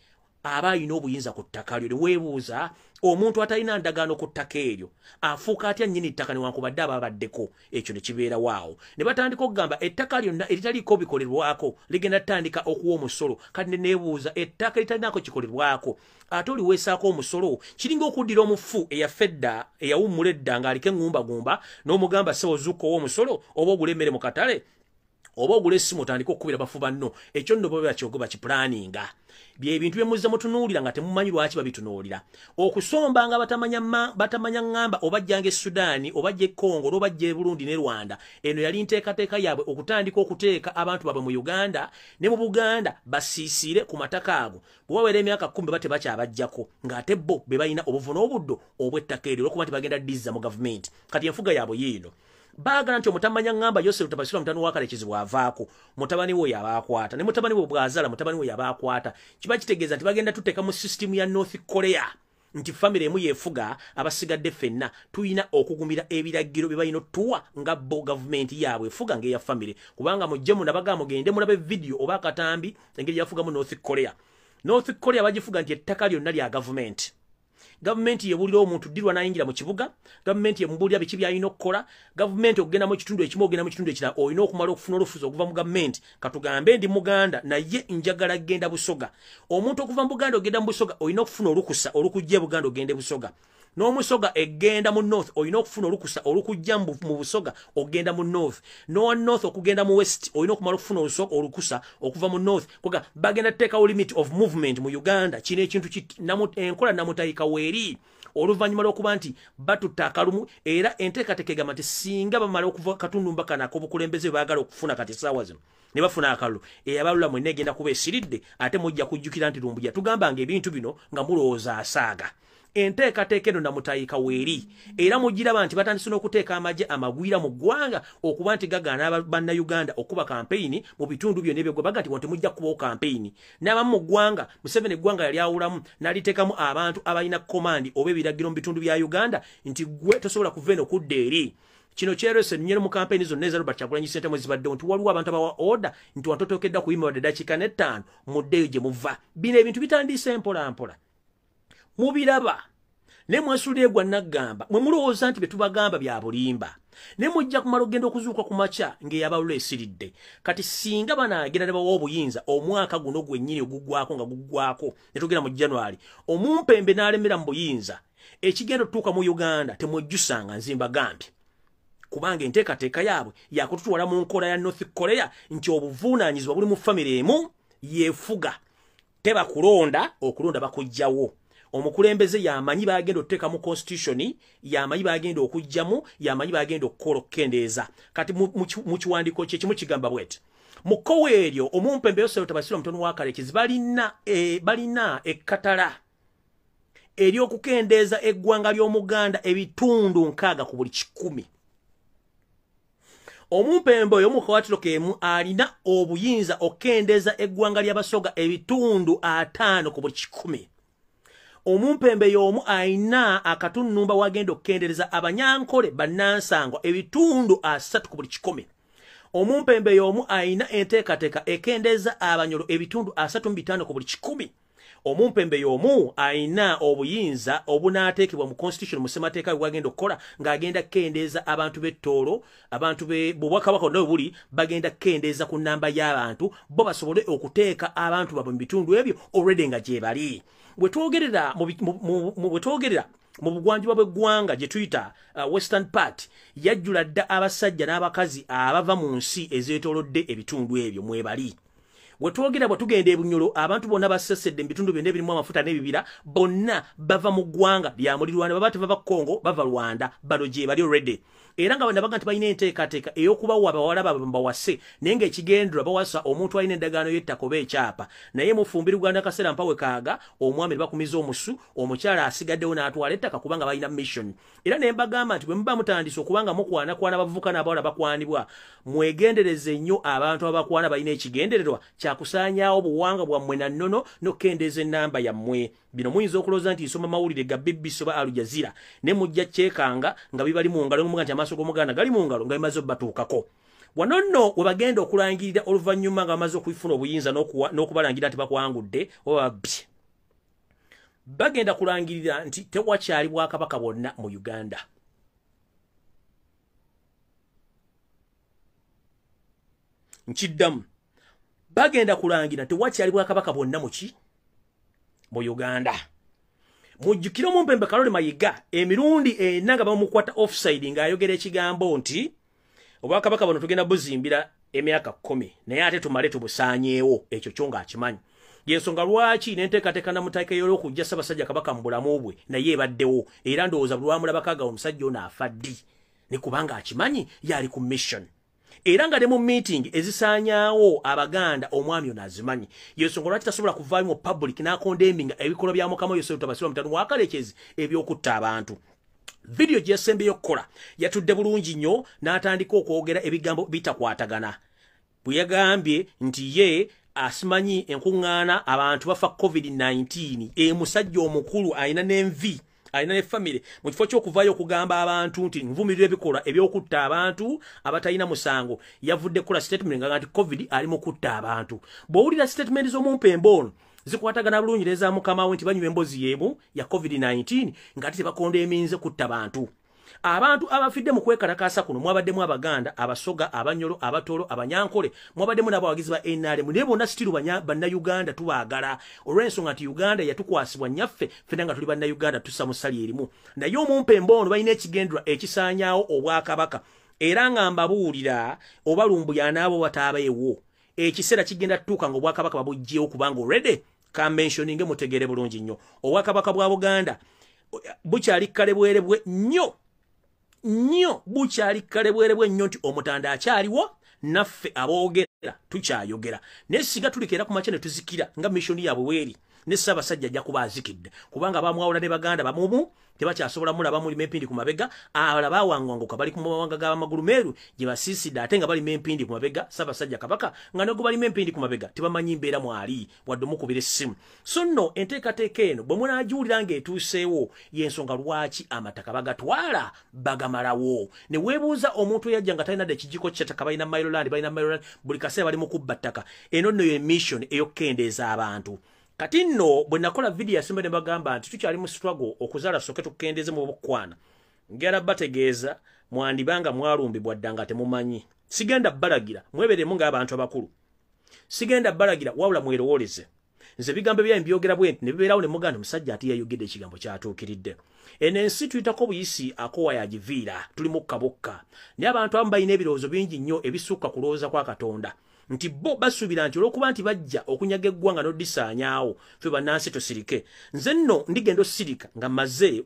aba alina obuyinza ku ttaka lyo. Ne weebuuza, omuntu atalina ndagaano ku ttaka eryo afuuka atya nnyini ttaka newankubadde aba abaddeko? Ekyo ne kibeerawo awo. Ne batandika okugamba ettaka lyonna eritaliiko bikolerwako ligenda ttandika okuwa omusolo. Kati ne neebuuza, ettaka eritalinako kikolerwako ate oliweesaako omusolo, kiringa okuddira omufu eyafa edda, eyawummula edda, ng'aliko eŋŋumbagumba, n'omugamba, "Ssebo, zuuka owa omusolo, oba ogula emmere mu katale, oba ogula essimu otandike okukubira bafu banno." Ekyo nno bwe bakyogo bakipulaninga. Byebintu bye muzza mutunuulira nga temumanyi lwaki babitunuulira. Okusomba nga batamanya ŋŋamba obajjanga e Sudaani, obajja e Congo, olwobajja e Burundi ne Rwanda. Eno yali nteekateeka yaabwe okutandika okuteeka abantu baabwe mu Uganda ne mu Buganda, basiisire ku mataka ago. Bwe bawera emyaka 10 ba tebakyabajjako, ng'ate bo be balina obuvu n'obuddo obw'ettaka eryo, olwokuba nti bagenda dizza mu gavumenti. Kati enfuga yaabwe yiino. Baagala nti omutamanya ŋŋamba Yoseri Tabasirwa mutabani wa Kalekezi bw'avaako, mutabani we yabaakwata, ne mutabani we bw'azaala mutabani we yabaakwata. Kiba kitegeeza nti bagenda tuteeka mu sisitimu ya North Korea, nti famire emu yeefuga, abasigadde ffenna tulina okugumira ebiragiro bye balina otuwa nga bo gavumenti yaabwe efuga ng'eya famire. Kubanga mujje munabaga, mugende mulabe vidiyo oba akatambi engeri yafugamu North Korea. North Korea bagifuga nti ettaka lyonna lya gavumenti. Gavumenti yebuulira omuntu ddirwa n'ayingira mu kibuga, gavumenti yemubuulira biki byalina okukola. Gavumenti okugenda mu kitundu ekimu, ogenda mu kitundu ekirala, olina okumala okufuna olufuzi okuva mu gavumenti. Katugambe ndi Muganda naye njagala genda Busoga. Omuntu okuva mu Buganda ogenda mu Busoga olina okufuna olukusa olukujja e Buganda ogende Busoga. N'omusoga egenda mu North olina okufuna olukusa olukujja mu Busoga ogenda mu North. Nowa North okugenda mu West olina okumala okufuna olukusa okuva mu North. Kuga bagenda tuteekawo limit of movement mu Uganda. Kino ekintu enkola namutayika weeri oluvannyuma lw'okuba nti batutta akalumu. Era enteekateeka egamba nti singa bamala okuva katundumba kano ak'obukulembeze bwe baagala okufuna kati essaawa zino, ne bafuna akalulu, eyabalula mwenna egenda kuba esiridde. Ate mujja kujjukira nti Lumbuya tugambanga ebintu bino nga mulowooza asaaga. Enteekateeka eno namutayika weeri, era mugiraba nti batandise n'okuteeka amagye amagwira mu ggwanga okuba nti gagaana Bannayuganda okuba kampeyini mu bitundu byonna ebyogwe. Baga nti wano temujja kubawo kampeyini. N'abamu mu ggwanga, Museveni eggwanga yali awulamu n'aliteekamu abantu abalina command oba ebiragiro mu bitundu bya Uganda nti gwe tosobola kuva eno kudda eri. Kino kyerese nnyero mu kampeyini zonna eza Robert Kyagulanyi Ssentamu ezibaddewo, nti waliwo abantu abawa order nti wantotokedda kuyima wadde eddakiika n'ettaano, muddeeyo gye muva. Bino ebintu bitandiise mpola mpola, mubiraba, naye mwesulire gwa naggamba. Mwe mulowooza nti bye tubagamba bya bulimba, naye mujja kumala okugenda okuzuuka ku makya ng'eyabalula esiridde. Kati singa banaagenda ne bawa obuyinza omwaka guno gwennyini oguggwako, nga guggwako ne tugenda mu January, omumpembe n'alemera mu buyinza, ekigenda otutuuka mu Uganda temwejjusanga. Nze mbagambye, kubanga enteekateeka yaabwe yakututwala mu nkola ya North Korea, nti obuvunaanyizibwa buli mu famire emu yeefuga, teba kulonda, okulonda bakugjawo. Omukulembeze yamanyi bagenda okuteeka mu constitution, yamanyi bagenda okugjamu, yamanyi bagenda okukola okukendeeza. Kati mu kiwandiiko kye kimu kigamba bweti: mu kkowa eryo omumpembe Yosero Tabasirwa mutono wa Kalekezi balina ekkatala ery'okukendeeza eggwanga ly'Omuganda ebitundu 60 ku buli 100. Omumpembe oyo mu kawatiro kemu alina obuyinza okukendeeza eggwanga ly'Abasoga ebitundu 50 ku buli 100. Omumpembe y'omu alina akatunumba wagenda okukendeereza Abanyankole bannansangwa ebitundu 30 ku buli 100. Omumpembe y'omu alina enteekateeka ekendeeza Abanyolo ebitundu 35 ku buli 100. Omumpembe y'omu alina obuyinza obunaateekebwa mu constitution, mu ssemateeka gwagenda okukola, ng'agenda kukendeeza abantu b'Ettoolo, abantu bwobwakabaka bonna bwe buli, bagenda kukendeeza ku nnamba y'abantu bo basobole okuteeka abantu baabwe mu bitundu ebyo already nga gye bali. Bwe twogerera mu bugwanjuba bw'eggwanga gye tuyita Western part, yajjula dda abasajja n'abakazi abava mu nsi ezeetoolodde ebitundu ebyo mwebali. Wetwogera bwe tugenda ebunyolo, abantu bonna basesedde mu bitundu byonna ebirimu amafuta n'ebibira, bonna bava mu ggwanga lya mulirwana, baba tebava Congo, bava Rwanda, bano gye bali already. Era nga banabaga nti balina enteekateeka ey'okubawa abawala baabwe mbawase, naye ng'ekigendererwa bawasa omuntu alina endagaano y'ettaka oba ekyapa, naye mufumbirwa n'akaseera mpawe kaaga, omwami ne bakumiza omusu, omukyala asigaddewo n'atwala ettaka kubanga balina mission. Era ne mbagamba nti bwe muba mutandise okubanga mukwanakwana abavubuka n'abawala bakwanibwa, mwegendereze nnyo abantu abakwana balina ekigendererwa kya kusaanyaawo obuwangwa bwammwe na nnono n'okukendeeza ennamba yammwe. Bino muyinza okulowooza nti nsoma mawulire ga BBC oba Al Jazeera, ne mujja kyekanga nga bibali mu ngalo, muga nti amaaso g'omuganda gali mu ngalo nga bimaze obbatuukako. Wano nno we bagenda okulangirira oluvannyuma nga bamaze okufuna obuyinza n'okubalangira nti bakwangudde oba babbye, bagenda kulangirira nti tewakyali bwakabaka bwonna mu Uganda. Nkiddamu, bagenda kulangira tewakyali bwakabaka bwonna muki mu Uganda. Mujjukire omumpembe Kalole Mayiga emirundi ena nga bamukwata offside ng'ayogera ekigambo nti obwakabaka buno tugenda buzimbira emyaka 10 naye ate tumale tubusaanyeewo. Ekyo kyo ng'akimanyi. Yensonga lwaki n'enteekateeka namutaika ey'okujja Ssaabasajja Kabaka mu bulamu bwe naye ebaddewo, era ndowooza buli lwamulabakaga omusajja ono afa ddi, ne kubanga akimanyi yali ku mission. Era nga ne mu meeting ezisaanyaawo Abaganda omwami ono azimanyi. Yensonga lwaki tasobola kuvaayo mu public n'akondeminga ebikolwa bya Mukama Yosefu Tabasirwa Mutanu wa Kalekezi eby'okutta abantu. Vidiyo gye yasembyeyo okukola yatudde bulungi nnyo n'atandika okwogera ebigambo bitakwatagana. Bwe yagambye nti ye asimanyi enkuŋŋaana abantu bafa COVID-19, musajja omukulu alina n'envi, alina ne family, mu kifo ky'okuvaayo okugamba abantu nti nvumirira ebikolwa eby'okutta abantu abatalina musango, yavudde kukola statement nga nti COVID ali mu kutta abantu. Bw'owulira statement z'omumpembe ono zikwatagana bulungi n'eza mukama we nti banywa emboozi y'emu ya COVID-19 ng'ate tebakondeeminze kutta bantu. Abantu abafidde mu kwekalakaasa kuno mwabaddemu Abaganda, Abasoga, Abanyolo, Abatoro, Abanyankole, mwabaddemu n'abawagizi ba NRM, naye bonna sitiru bannayuganda tubaagala olw'ensonga nti Uganda yatukwasibwa nnyaffe, ffenna nga tuli bannayuganda tussa mu ssali erimu. Naye omumpembe ono balina ekigendererwa ekisaanyaawo obwakabaka, era nga mbabuulira oba Lumbuye anaaba bataabeewo, ekiseera kigenda tutuuka ng'obwakabaka babuggyewo kubanga already kamentioninge mutegeere bulungi nnyo. Obwakabaka bwa Buganda bukyali kalebwerebwe nnyo nnyo, bukyali kalebwerebwe nnyo nti omutanda akyaliwo, naffe aboogera tukyayogera. Naye singa tulikeera ku makya ne tuzikira nga mission yaabwe bw'eri, ne Ssaabasajja ajja kuba azikidde kubanga bamwawula ne baganda bamumu tebakyasobola mulaba mulima empindi ku mabega, abalala bawanganguka bali ku mawanga g'amagulu meeru gye basiisidde ate nga balima empindi ku mabega. Ssaabasajja Kabaka nga ne gwe balima empindi ku mabega tebamanyi mbeera mwali wadde omukubira essimu. So nno enteekateeka eno bwe munaagiwulira ng'etuuseewo, y'ensonga lwaki amataka bagatwala bagamalawo. Ne weebuuza omuntu eyajja nga talina dde ekijiko ky'ettaka, balina Maryland, balina Maryland, buli kaseera bali mu kubba ttaka. Eno nno ye mission ey'okukendeeza abantu. Kati nno bwe nakola vidiyo yasemba ne bagamba nti tukyali mu struggle okuzaala soke tukendeeze mu bukwana, ngera bategeeza mwandibanga mwalumbibwa dda nga temumanyi. Sigenda balagira mweberemu ng'abantu abakulu, sigenda balagira wabula mwerowooleze. Nze ebigambo byange mbyogera bwe nti ne bibeerawo ne muganda omusajja ate yayogedde ekigambo kyatuukiridde. Eno ensi tuyitako buyisi akowa yagiviira, tuli mukka bokka. Naye abantu abamu balina ebirowoozo bingi nnyo ebisukka kulowooza kwa Katonda, nti bo basuubira nti olw'okuba nti bajja okunyaga eggwanga n'odisaanyaawo ffe bannansi tusirike. Nze nno ndigenda osirika nga mmaze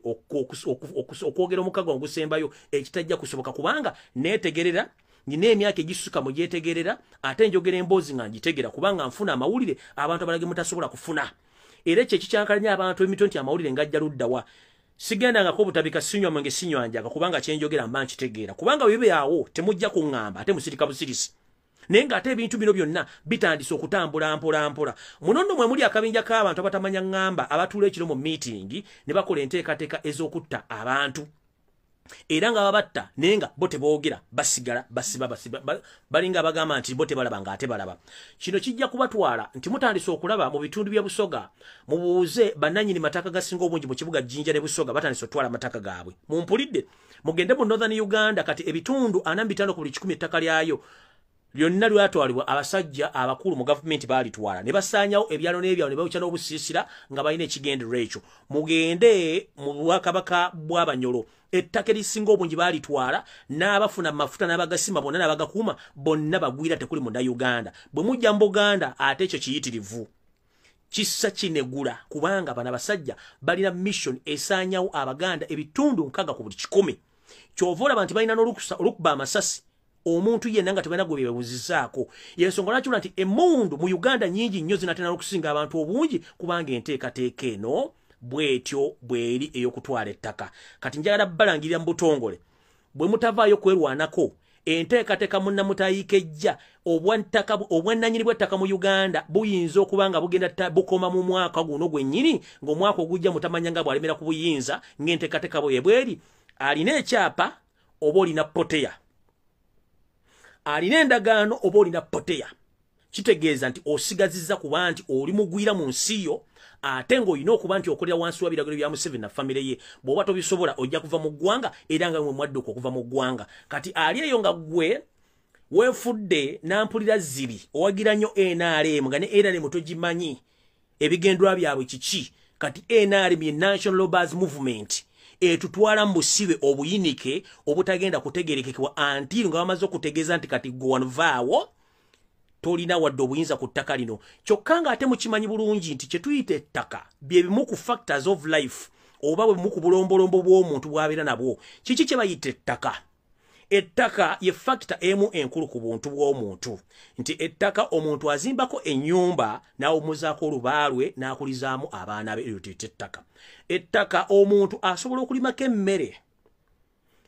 okwogera omukago ogusembayo ekitajja kusoboka kubanga neetegerera, nina emyaka egisuka mu gyetegerera, ate njogera emboozi nga ngitegera kubanga nfuna amawulire abantu abalala ge mutasobola kufuna. Era ekyo ekikyankalanya abantu emito nti amawulire ngajja luddawa. Sigendangako obutabika, sinywa mwenge, sinywa njaga kubanga kyenjogera mba nkitegeera, kubanga bwe bibaawo temujja kuŋŋamba ate musirika busirisi. Naye ng'ate ebintu bino byonna bitandise okutambula mpola mpola. Muno nno mwe muli akabinja k'abantu abatamanya ŋŋamba abatuula ekiro mu meeting ne bakola enteekateeka ez'okutta abantu, era nga babatta naye nga bo teboogera, basigala basiba basiba, balinga abagamba nti bo tebalaba ng'ate balaba. Kino kijja kubatwala nti mutandise okulaba mu bitundu bya Busoga, mubuuze bannannyini mataka gasinga obungi mu kibuga Jinja ne Busoga batandise otwala amataka gaabwe. Mumpulidde, mugende mu Northern Uganda kati ebitundu 45 ku buli 100 ettaka lyayo Lyonna lwatwalibwa abasajja abakulu mu gavumenti baalitwala ne basaanyawo ebyalo n'ebyalo ne bawukya n'obusiisira nga balina ekigendererwa ekyo. Mugende mu bwakabaka bw'Abanyolo, ettaka erisinga obungi baalitwala n'abafuna amafuta n'abagasima bonna n'abagakuuma bonna bagwira, tekuli Munnayuganda. Bwe mujja mu Buganda ate ekyo kiyitirivu, kissa kinegula, kubanga bano abasajja balina mission esaanyawo Abaganda ebitundu 60 ku buli 100. Ky'ova olaba nti balina n'olukusa olukuba amasasi omuntu yenna nga tebalina gwe beebuuzizaako. Yensonga lwaki olaba nti emmundu mu Uganda nnyingi nnyo zinatera okusinga abantu obungi, kubanga enteekateeka eno bw'etyo bw'eri ey'okutwala ettaka. Kati njagala balangirira mu butongole, bwe mutavaayo kwerwanako enteekateeka munnamutayiika ejja, obwannannyini bw'ettaka mu Uganda buyinza okuba nga bugenda bukoma mu mwaka guno gwennyini, ng'omwaka ogujja mutamanya nga bw'alemera ku buyinza ng'enteekateeka bwe bweri. Alina ekyapa oba olina poteya, alina endagaano oba olina poteya, kitegeeza nti osigazizza kuba nti oli mugwira mu nsi yo, ate ng'olina okuba nti okolera wansi wa biragiro bya Museveni na famire ye. Bw'oba tobisobola ojja kuva mu ggwanga, era nga mwe mwadduka okuva mu ggwanga. Kati ali eyo nga ggwe weefudde nampulira zibi, owagira nnyo NRM nga ne NRM togimanyi ebigendwa byabwe kiki. Kati NRM ye National Robbers Movement, etutwala mu busibe obuyinike obutagenda kutegerekekebwa until nga bamaze okutegeeza nti kati gwe wano vaawo, tolina wadde obuyinza ku ttaka lino. Kyokka ng'ate mukimanyi bulungi nti kye tuyita ettaka bye bimu ku factors of life, oba bwe bumu ku bulombolombo bw'omuntu bw'abeera nabwo. Kiki kye bayita ettaka? Ettaka ye factor emu enkulu ku buntu bw'omuntu, nti ettaka omuntu azimbako ennyumba n'awummuzaako olubaalwe n'akulizaamu abaana be, eryo tuyita ettaka. Ettaka omuntu asobola okulimako emmere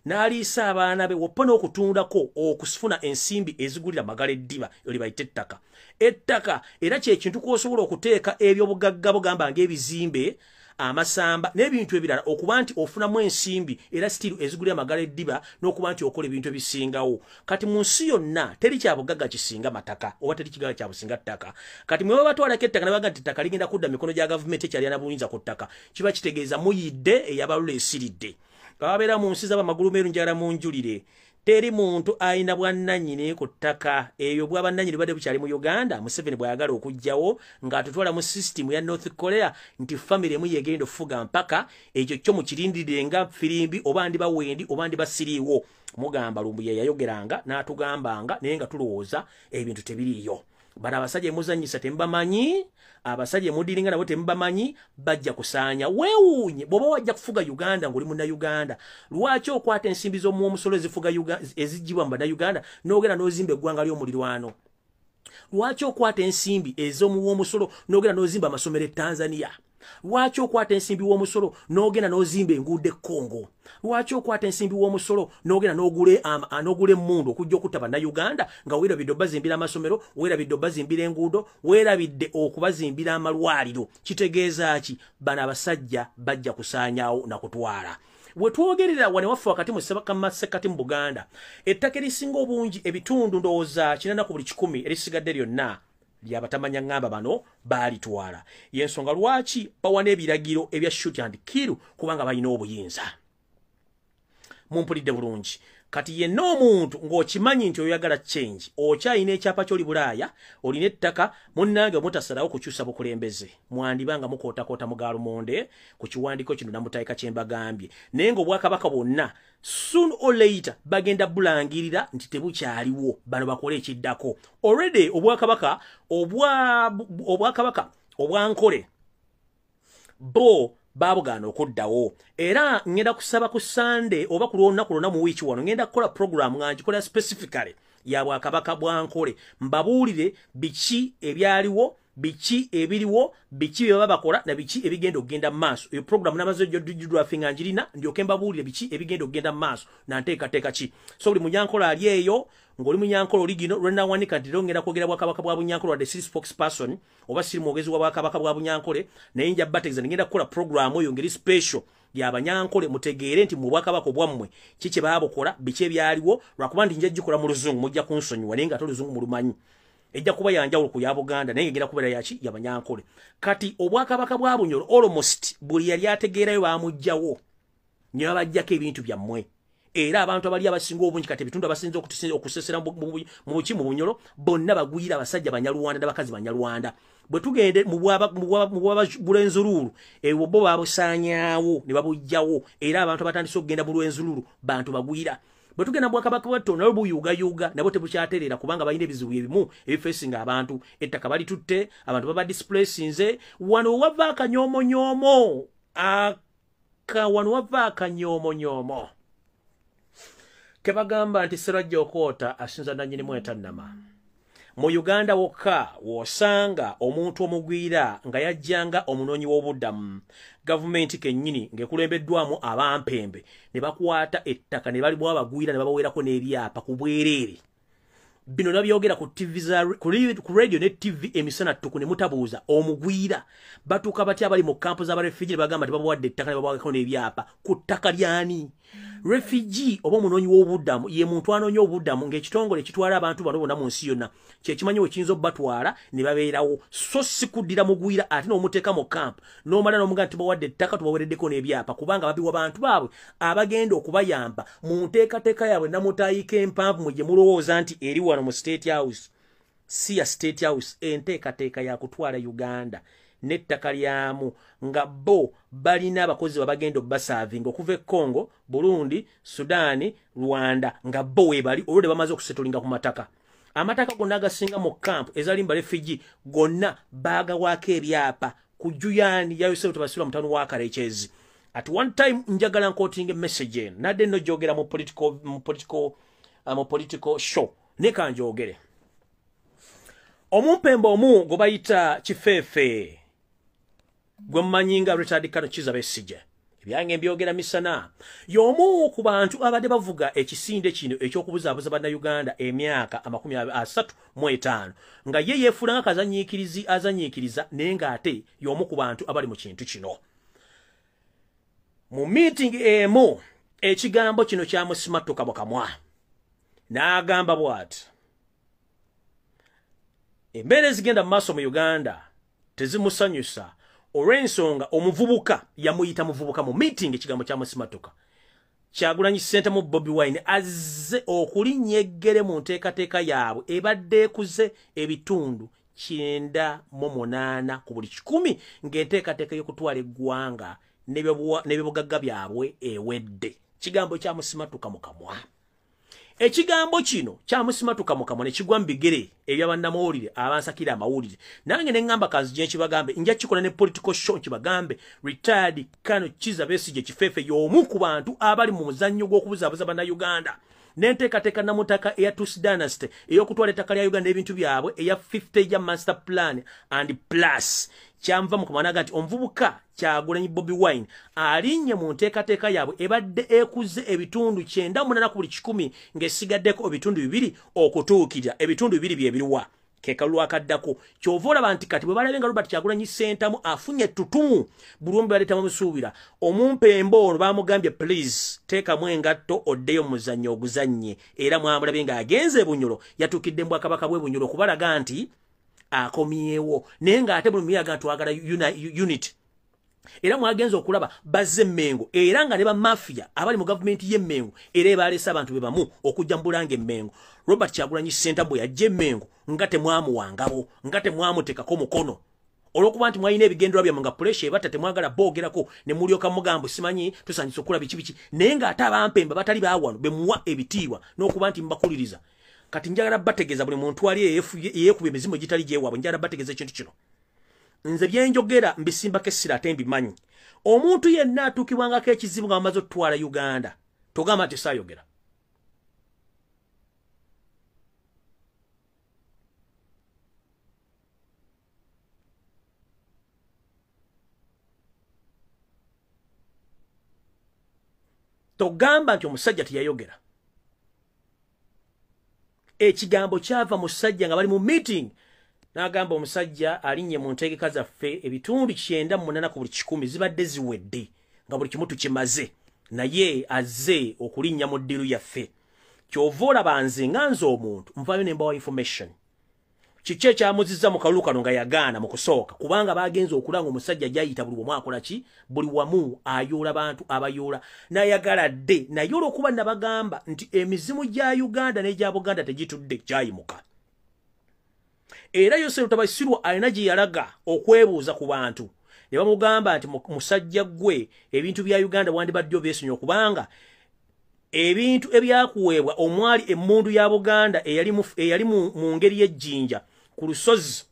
n'aliisa abaana be, woppa n'okutundako okufuna ensimbi ezigulira magala eddiba, eryo bayita ettaka. Ettaka era kyekintu kw'osobola okuteeka ebyobugagga bugamba ng'ebizimbe, amasamba n'ebintu ebirala, okuba nti ofunamu ensimbi era still ezigulira amagala eddiba, n'okuba nti okola ebintu ebisingawo. Kati mu nsi yonna teri kyabugagga kisinga mataka, oba teri kigagga kyabusinga ttaka. Kati mwe babatwalako ettaka ne bagamba nti ettaka ligenda kudda mikono gya gavumenti ekyalina buyinza ku ttaka, kiba kitegeeza muyidde eyabalula esiridde. Babeera mu nsi z'abamagulu meeru, njagala munjulire, teri muntu alina bwannannyini ku ttaka. Ebyo bwabannannyini bubadde bukyali mu Uganda. Museveni bw'ayagala okuggyawo ng'atutwala mu sisitimu ya North Korea, nti famire emu yegenda okufuga mpaka, ekyo kyo mukirindirire nga firimbi, oba ndiba wendi oba ndiba siriiwo. Mugamba Lumbuye yayogeranga n'atugambanga, naye nga tulowooza ebintu tebiriiyo. Bano abasajja emuzannyisa temubamanyi, abasajja emudiringa nabo temubamanyi, bajja kusaanya. Weewuunye bw'oba wajja kufuga Uganda ng'oli Munnayuganda, lwaki okwata ensimbi z'omuwomusolo ezifuga eziggyibwa mu Bannayuganda n'ogenda n'ozimba eggwanga ly'omulirwano? Lwaki okwata ensimbi ez'omuwomusolo n'ogenda n'ozimba amasomero e Tanzania? Lwaki okwata ensimbi w'omusolo n'ogenda n'ozimba enguudo e Congo? Lwaki okwata ensimbi w'omusolo n'ogenda n'ogula emmundu okujja okutta Bannayuganda, nga weerabidde obazimbira amasomero, weerabidde obazimbira enguudo, weerabidde okubazimbira amalwaliro? Kitegeeza ki? Bano abasajja bajja kusaanyaawo na kutwala. We twogerera wano waffe wakati mu masekkati mu Buganda, ettaka erisinga obungi, ebitundu ndowooza 80 ku buli 100 erisigadde lyonna lyabatamanya ŋŋamba bano baalitwala. Yensonga lwaki bawa n'ebiragiro ebya shoot and kill, kubanga balina obuyinza. Mumpulidde bulungi? Kati yenna omuntu ng'okimanyi nti oyagala change, okyalina ekyapa ky'oli Bulaaya, olina ettaka, munnange, mutasalawo kukyusa bukulembeze, mwandiba nga mukootakoota mu gaalumonde ku kiwandiiko kino namutayika kye mbagambye. Naye ng'obwakabaka bwonna soon or later bagenda bulangirira nti tebukyaliwo, bano bakole ekiddako. Already obwakabaka obwankole bo babugaana okuddawo. Era ngenda kusaba ku Sande oba ku lwolunaku lwonna mu wiiki wano, ngenda kukola program nga ngikola specifically ya bwakabaka bwa Nkole, mbabuulire biki ebyaliwo, biki ebiriwo, biki bye baba bakola na biki ebigenda okugenda mu maaso. Eyo program namaze gidraftinga nga ngirina, ndyoke mbabuulire biki ebigenda okugenda mu maaso na nteekateeka ki. So buli munyankole ali eyo ng'oli munyankole oli gino lwenawanika nti leero ngenda kwogera bwakabaka bwa Bunyankole, wadde siri spokesperson oba siri mwogezi wa bwakabaka bwa Bunyankole, naye nja bategeeza ngenda kukola program eyo ngeri special yabanyankole, mutegeere nti mu bwakabaka bwammwe ki kye baabukola, biki ebyaliwo. Lwakuba nti nja gikola mu Luzungu, mujja kunsonyiwa, naye nga ate Oluzungu mulumanyi, ejja kuba yanjawulo ku ya Buganda, naye ngenda kubeera yaki? Yabanyankole. Kati obwakabaka bwa Bunyoro almost buli yali ategeerayo bamuggyawo, ne babajjako ebintu byammwe. Era abantu abali abasinga obungi kati ebitundu abasinze okusesera mu buki mu Bunyoro bonna bagwira, abasajja Banyarwanda n'abakazi Banyarwanda. Bwe tugende mu bwaba Bulenzululu, ebwo bo babusaanyaawo ne babujjawo, era abantu abatandise okugenda mu Lwenzululu bantu bagwira. Bwe tugenda mu Bwakabaka bwa Toro, nabo buyugayuga, nabo tebukyatereera kubanga balina ebizibu ebimu ebifeesinga abantu. Ettaka balitutte, abantu baba displacinze. Wano wava akanyomonyoomo, wano wava akanyomonyoomo ke bagamba nti Sirajja okwota asinza nannyini mwetannama. Mu Uganda wokka w'osanga omuntu omugwira nga yajjanga omunoonyi w'obuddamu, gavumenti kennyini ng'ekulembeddwamu abampembe ne bakwata ettaka ne balibwa abagwira ne babaweerako n'ebyapa ku bwereere. Bino nabyogera ku TV za ku radio ne TV emisana ttuku ne mutabuuza omugwira batuuka batya abali mu kampu z'abarefugee ne bagamba nti babawadde ettaka ne babaweerako n'ebyapa ku ttaka lyani? Refugee oba omunoonyi w'obuddamu ye muntu anoonya obuddamu ng'ekitongole ekitwala abantu bano bonna mu nsi yonna kyekimanyi we kiyinza obbatwala ne babeerawo, so si kuddira mugwira ate n'omuteeka mu kampu n'omala n'omugamba nti tubawadde ettaka tubaweereddeko n'ebyapa, kubanga babiwa bantu baabwe abagenda okubayamba mu nteekateeka yaabwe namutaayika empanvu mwe gye mulowooza nti eri wano mu State House. Si ya State House, enteekateeka ya kutwala Uganda n'ettaka lyamu nga bo balina abakozi babagenda obbasaavinga okuva e Congo, Burundi, Sudan, Rwanda, nga bo weebali olwo bamaze okusetolinga ku mataka. Amataka gonna agasinga mu kampu ezali mu refugee gonna baagawaako ebyapa ku Juyani ya Yosefu Tebasibwa mutano wa Karekyezi. At one time njagala nkotinga message eno, nadde nno gyogera mu political show, ne kanjogere. Omumpembe omu gwe bayita Kifeefe, gwe mmanyi nga Richard Kano Kizza Besigye, ebyange mbyogera misana, y'omu ku bantu abadde bavuga ekisinde kino eky'okubuzaabuza Bannayuganda emyaka 35 nga ye yeefuula nga kazanyiikirizi azanyiikiriza, naye ng'ate y'omu ku bantu abali mu kintu kino. Mu meeting emu ekigambo kino kyamusimattuka mu kamwa, n'agamba bw'ati: embeera ezigenda mu maaso mu Uganda tezimusanyusa olw'ensonga omuvubuka yamuyita muvubuka mu meeting. Ekigambo kyamusimatuka. Kyagulanyi Ssentamu Bobi Wine azze okulinnya eggere mu nteekateeka yaabwe ebadde ekuze ebitundu 98 ku buli 100 ng'enteekateeka y'okutwala eggwanga n'ebyobugagga byabwe ewedde. Kigambo kyamusimatuka mu kamwa. Ekigambo kino kyamusimatuka mu kamwa ne kigwa mu bigere eby'abannamawulire abansakira amawulire. Nange ne ŋŋamba kanzije nkibagambe, nja kikola ne political show nkibagambe. Retired Kano Kizza Besigye Kifeefe y'omu ku bantu abali mu muzannyo gw'okubuzaabuza Bannayuganda n'enteekateeka namutaka eya Tutsi Dynasty ey'okutwala ettaka lya Uganda n'ebintu byabwe eya 50 year master plan and plus. Kyanva mu kamwa n'agamba nti omuvubuka Kyagulanyi Bobi Wine alinnye mu nteekateeka yaabwe ebadde ekuze ebitundu 98 ku buli 100 ng'esigaddeko ebitundu 2 okutuukirira. Ebitundu 2 bye biruwa? Ke kalulu akaddako. Ky'ova olaba nti kati bwe balabye nga Robert Kyagulanyi Ssentamu afunye ettutumu, buli omu baleeta bamusuubira. Omumpembe ono bamugambye please teekamu engatto oddeyo mu muzannyo oguzannye. Era mwamulabye ng'agenze e Bunyoro, yatuukidde mu Bwakabaka bw'e Bunyoro okubalaga nti akomyewo, naye ng'ate buli muyaga twagala unit. Era mwagenze okulaba bazze Mmengo, era nga ne bamafia abali mu gavumenti y'e Mmengo era ebaleese abantu be bamu okujja mu Bulange Mmengo. Robert Kyagulanyi Ssentamu bwe yajja e Mmengo nga temwamuwangabo, nga temwamuteekako mukono, olw'okuba nti mwalina ebigendererwa byammwe nga pressure ebatta temwagala boogerako ne mulyoka mugamba simanyi tusanyusa okukola biki biki, naye ng'ate abampembe batali baawano be muwa ebitiibwa n'okuba nti mubakuliriza. Kati njagala bategeeza buli muntu ali eyeekuba emizimu egitali gyewaabwe, njagala bategeeza ekintu kino. Nze byenjogera mbisimbako essira ate mbimanyi. Omuntu yenna atuukibwangako ekizibu nga bamaze okutwala Uganda, togamba nti saayogera. Togamba nti omusajja teyayogera. Ekigambo kyava musajja nga bali mu meeting, n'agamba omusajja alinnye mu ntegeka zaffe ebitundu 98 ku buli 100 zibadde ziwedde nga buli kimu tukimaze, naye azze okulinnya mu ddiru yaffe. Ky'ova olaba nze nga nze omuntu nvaayo ne mbawa information. Kiki ekyamuzizza mu kalulu kano nga yagaana mu kusooka? Kubanga bagenze okulanga omusajja gyayita buli wamu akola ki? Buli wamu ayoola bantu, abayoola n'ayagala dde. Naye olw'okuba nabagamba nti emizimu gya Uganda n'egya Buganda tegitudde, gyayimuka. Era Yosefu Tabasirwa alina gye yalaga okwebuuza ku bantu, ne bamugamba nti musajja ggwe, ebintu bya Uganda wandibadde obyesonyiwa, kubanga ebintu ebyakuweebwa omwali emmundu ya Buganda eyali mu ngeri y'ejjinja ku lusozi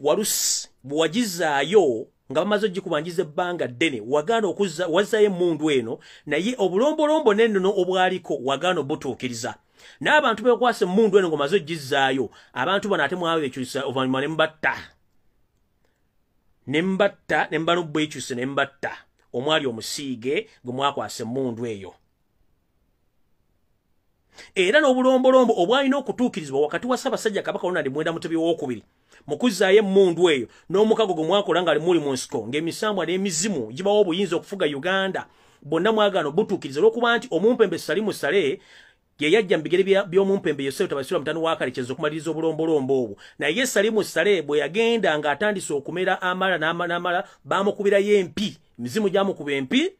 Walusi, bwe wagizaayo nga bamaze ogikubanjiza ebbanga ddene, wagaana okuzza wazzayo emmundu eno, naye obulombolombo n'ennono obwaliko wagaana obutuukiriza. N'abantu bekwasa emmundu eno ng'omaze ogizzaayo, abantu bano ate mwabeekyusa oluvannyuma ne mubatta, ne mubatta, ne muba n'obwekyuse ne mubatta, omwali omusiige gwe mwakwasa emmundu eyo. Era n'obulombolombo obwalina okutuukirizibwa wakati wa Ssaabasajja Kabaka Ronald Muwenda Mutebi II mu kuzzaayo emmundu eyo n'omukago gwe mwakola nga muli mu nsiko, ng'emisambwa n'emizimu gibawo obuyinza okufuga Uganda, bonna mwagaana obutuukiriza olw'okuba nti omumpembe Salimu Saleh ye yajja mu bigere by'omumpembe Yosefu Tabasirwa mutani wa Kalekezi okumaliriza obulombolombo obwo. Naye Salimu Saleh bwe yagenda ng'atandise okumera amala n'amala, baamukubirayo empi, emizimu gyamukuba empi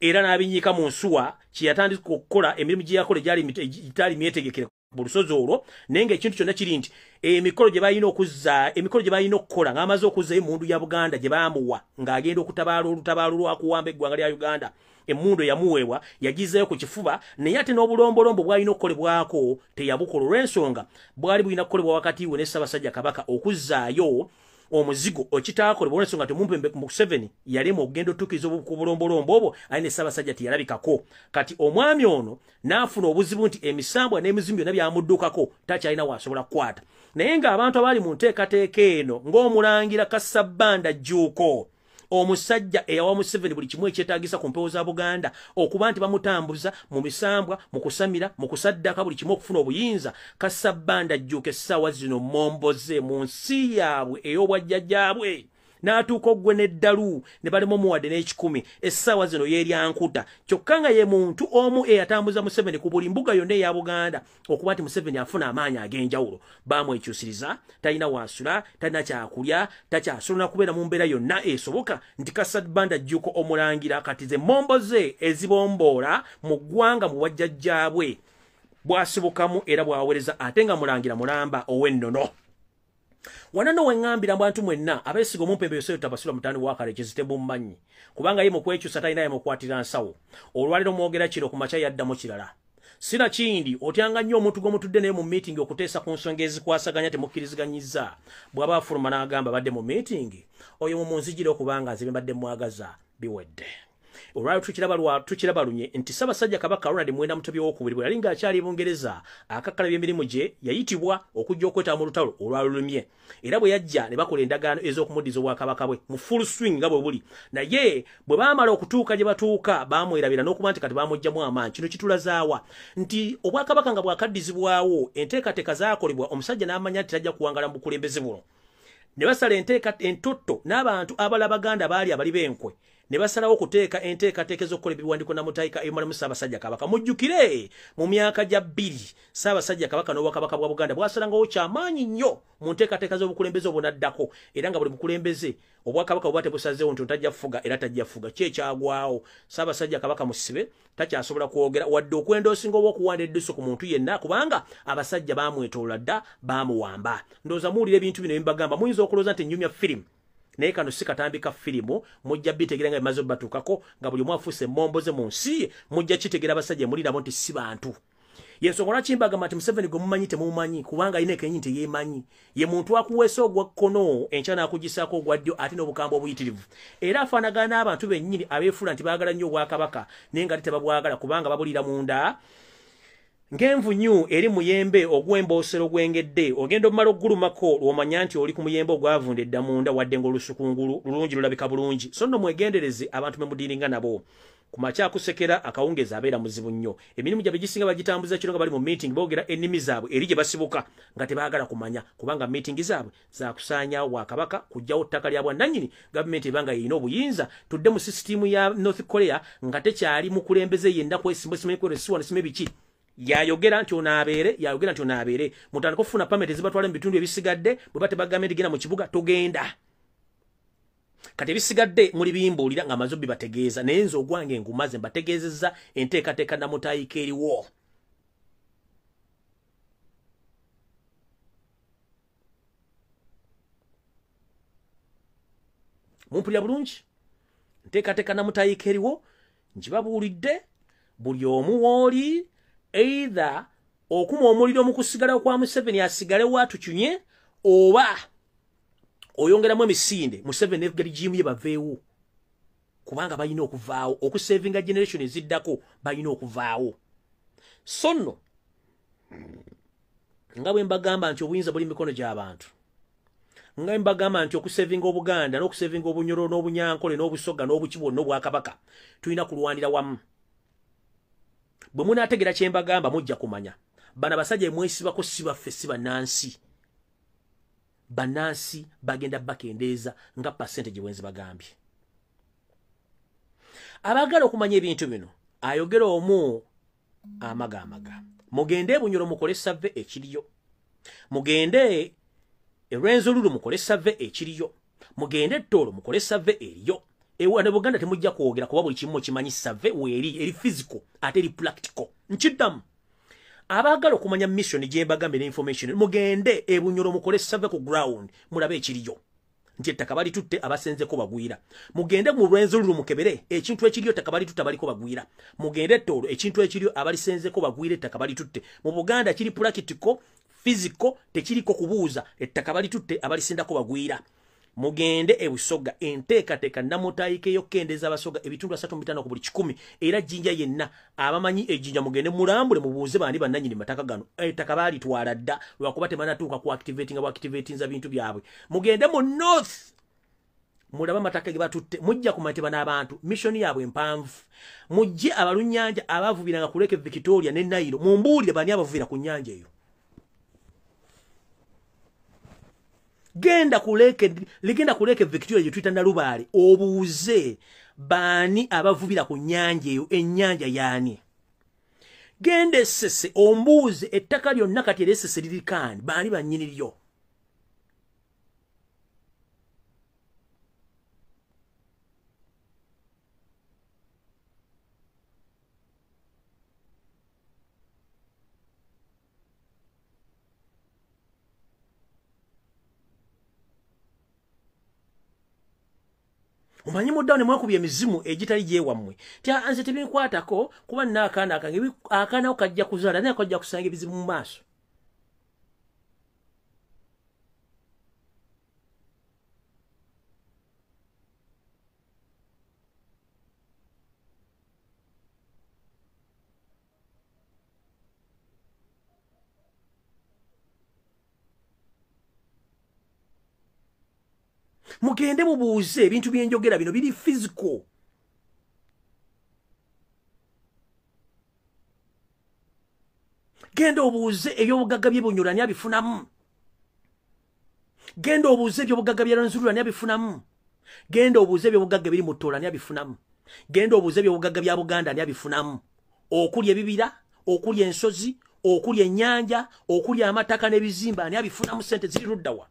era n'abinyiika mu nsuwa. Kye yatandika okukola, emirimu gye yakola egyali gitali myetegekere ku lusozi olwo. Naye ng'ekintu kyonna kiri nti emikolo gye balina okuzza, emikolo gye balina okukola ng'amaze okuzzayo emmundu ya Buganda gye baamuwa ng'agenda okutabaala olutabaalo lwakuwamba eggwanga lya Uganda, emmundu eyamuweebwa yagizzayo ku kifuba, naye ate n'obulombolombo bwalina okukolebwako teyabukola, olw'ensonga bwali bulina kukolebwa wakati we ne Ssaabasajja Kabaka okuzzaayo omuzigo okitaakolebwa, olw'ensonga temumpembe Museveni yalema okugenda otuukiriza ku bulombolombo obwo, aye ne Ssaabasajja teyalabikako. Kati omwami ono n'afuna obuzibu nti emisambwa n'emizimu byonna byamuddukako, takyalina waasobola kukwata. Naye ng'abantu abaali mu nteekateeka eno, ng'omulangira Kasabbanda Jjuuko, omusajja eyawa Museveni buli kimu ekyetaagisa ku mpewo za Buganda, okuba nti bamutambuza mu misambwa, mu kusamira, mu kusaddaka, buli kimu okufuna obuyinza, Kasabbanda Jjuuko essaawa zino momboze mu nsi yaabwe ey'obwajjajjaabwe, n'atuuka oggwe n'eddalu ne balema omuwadde n'ekikumi. Essaawa zino yeeryankuta, kyokka nga ye muntu omu eyatambuza Museveni ku buli mbuga yonna eya Buganda okuba nti Museveni afuna amaanyi ag'enjawulo. Baamwekyusiriza, talina waasula, talina kyakulya, takyasobola kubeera mu mbeera yonna esoboka nti Kasabbanda Jjuuko omulangira kati ze mombo ze ezibomboola mu ggwanga mu bwajjajjaabwe bwasibukamu era bwaweereza, ate nga mulangira mulamba ow'ennono. Wano nno weŋŋambira bantu mwenna abeesiga omumpembe Yosefu Tabasirwa mutani wa Kalekezi, temummanyi, kubanga ye mu kwekyusa talina yamukwatira nsawo. Olwaliro mwogera kiro, ku makya yaddamu kirala. Sina kindi otyanga nnyo omuntu gw'omutudde naye mu meeting okuteesa ku nsonga ezikwasaganya, temukkiriziganyiza, bw'aba afuluma n'agamba badde mu meeting oyo mumunzigire okubanga nze mbadde mwagaza biwedde. Olwali tukiraba lunye nti Ssaabasajja Kabaka Ronald Muwenda Mutebi II bwe yali ng'akyali Bungereza akakkalabya emirimu gye, yayitibwa okujja okwetaba mu lutalo olwalulumye, era bwe yajja ne bakola endagaano ez'okumuddiza obwakabaka bwe mu full swing nga bwe buli. Naye bwe baamala okutuuka gye batuuka, baamwerabira n'okuba nti kati bamuggyamu amaanyi. Kino kitulazaawa nti obwakabaka nga bwakaddizibwawo, enteekateeka zaakolebwa, omusajja n'amanya nti tajja kuwangala mu bukulembeze buno, ne basala enteeka entotto n'abantu abala Baganda baali abali b'enkwe, ne basalawo okuteeka enteekateeka ez'okukola ebiwandiiko namutayika ebimalamu Ssaabasajja Kabaka. Mujjukire mu myaka gya 20, Ssaabasajja Kabaka n'obwakabaka bwa Buganda bwasalangawo kyamaanyi nnyo mu nteekateeka z'obukulembeze obunaddako, era nga buli bukulembeze obwakabaka buba tebusazeewo nti tajja fuga era tajja fuga. Ki ekyagwawo? Ssaabasajja Kabaka musibe, takyasobola kwogera wadde okwenda osinga oba okuwanda eddusu ku muntu yenna, kubanga abasajja baamwetoola dda, baamuwamba. Ndowooza muwulira ebintu bino embagamba, muyinza okulowooza nti nnyumya firimu, naye kano si katambi ka firimu. Mujja bitegera nga bimaze batuukako, nga buli omu afuuse emmomboze mu nsi ye. Mujja kitegera abasajja muli nabo nti si bantu. Yensonga lwaki mbagamba nti Museveni gwe mumanyi temumanyi, kubanga alina ekenyi nti yeemanyi. Ye muntu akuweesa ogwa kkono, enkya n'akugisaako ogwa ddyo, ate n'obukambwe obuyitirivu. Era afaanagana n'abantu bennyini abeefuula nti baagala nnyo obwakabaka, naye nga tebabwagala, kubanga babulira munda ng'envunyu eri muyembe ogw'emboosero gwengedde. Ogenda omumala okugulumako lw'omanya nti oli ku muyembe ogwavunda edda munda, wadde ng'olusukungulu lulungi, lulabika bulungi. So nno mwegendereze abantu bemudiiringa nabo. Ku makya akusekera, akawungeezi abeera muzibu nnyo. Emirimu gyabwe gisinga bagitambuza kiro nga bali mu meeting, boogera ennimi zaabwe eri gye basibuka nga tebaagala kumanya, kubanga meeting zaabwe zakusaanyawo bwakabaka, kuggyawo ttaka lya bwannannyini, gavumenti ebanga yerina obuyinza, tudde mu sisitimu ya North Korea nga tekyali mukulembeze yenna kwesimba, simanyi kweresiwa, nesima ebiki. Yayogera nti onaabeere, yayogera nti onaabeere. Mutandika okufuna pameti ezibatwala mu bitundu ebisigadde, bwe batebagambye nti genda mu kibuga, togenda. Kati ebisigadde muli bimbuulira nga maze bibategeeza, naye nze ogwange ngumaze mbategeezezza enteekateeka namutaayika eriwo. Mumpulira bulungi? Nteekateeka namutaayika eriwo ngibabuulidde, buli omu w'oli either okuma omuliro mu kusigala kwa Museveni asigalewo atucunye, oba oyongeramu emisinde Museveni ne regime ye baveewo, kubanga balina okuvaawo okusavinga generation eziddako, balina okuvaawo. So nno nga bwe mbagamba nti obuyinza buli mikono gy'abantu, nga bwe mbagamba nti okusavinga Obuganda n'okusavinga Obunyoro n'Obunyankole n'Obusoga n'Obuki bwonna obwakabaka tulina kulwanira wamu. Bwe munaategera kye mbagamba mujja kumanya bano abasajja emwesibako si baffe, si bannansi. Bannansi bagenda bakendeeza nga percentage bwe nzibagambye. Abaagala okumanya ebintu bino ayogera omu amaga amaga. Mugende e Bunyoro mukole survey ekiriyo, mugende e Rwenzururu mukole survey ekiriyo, mugende e Tooro mukole survey eriyo. Ewa ne Buganda temujja kwogera kuba buli kimu kimanyi survey weeri, eri physical ate eri practical. Nkiddamu, abaagala okumanya mission gye mbagambye ne information, mugende e Bunyoro mukole survey ku ground mulabe ekiriyo nti ettaka balitutte abasenzeko bagwira. Mugende mu Rwenzururu mukebere ekintu ekiriyo, ettaka balitutte abaliko bagwira. Mugende Tooro ekintu ekiriyo, abalisenzeko bagwira, ettaka balitutte. Mu Buganda kiri practical, physical, tekiriko kubuuza, ettaka balitutte abalisendako bagwira. Mugende e Busoga enteekateeka namutaayika ey'okukendeeza Abasoga ebitundu 35 ku buli 100, era Jjinja yenna abamanyi ejjinja mugende mulambule mubuuze bani bannannyini mataka gano, ettaka baalitwala dda lwakuba tebanatuuka ku activatinga bwactivatinza bintu byabwe. Mugende mu North mulabe amataka ge batutte, mujja kumanya nti bano abantu mission yaabwe empanvu. Mujje abalunnyanja abavubiranga ku Lake Victoria ne Nile, mumbuulire bani abavubira ku nnyanja eyo. Genda ku Lake Victoria gye tuyita Nalubaale, obuuze baani abavubira ku nnyanja eyo, ennyanja yaani. Genda Essese ombuuze ettaka lyonna kati era Essese lirikaani, baani bannyini lyo. Omanyi muddawo ne mwekubya emizimu egitali gyewammwe ti nze tebinkwatako kuba nina akaana kange, akaana ko kajja kuzaala naye kajja kusanga ebizibu mu maaso. Mugende mubuuze ebintu byenjogera bino biri physical. Genda obuuze ebyobugagga by'e Bunyoro ani abifunamu. Genda obuuze ebyobugagga bya Rwenzururu ani abifunamu. Genda obuuze ebyobugagga ebiri mu Tooro ani abifunamu. Genda obuuze ebyobugagga bya Buganda ani abifunamu. Okulya ebibira, okulya ensozi, okulya ennyanja, okulya amataka n'ebizimba ani abifunamu, ssente ziri ludda wa?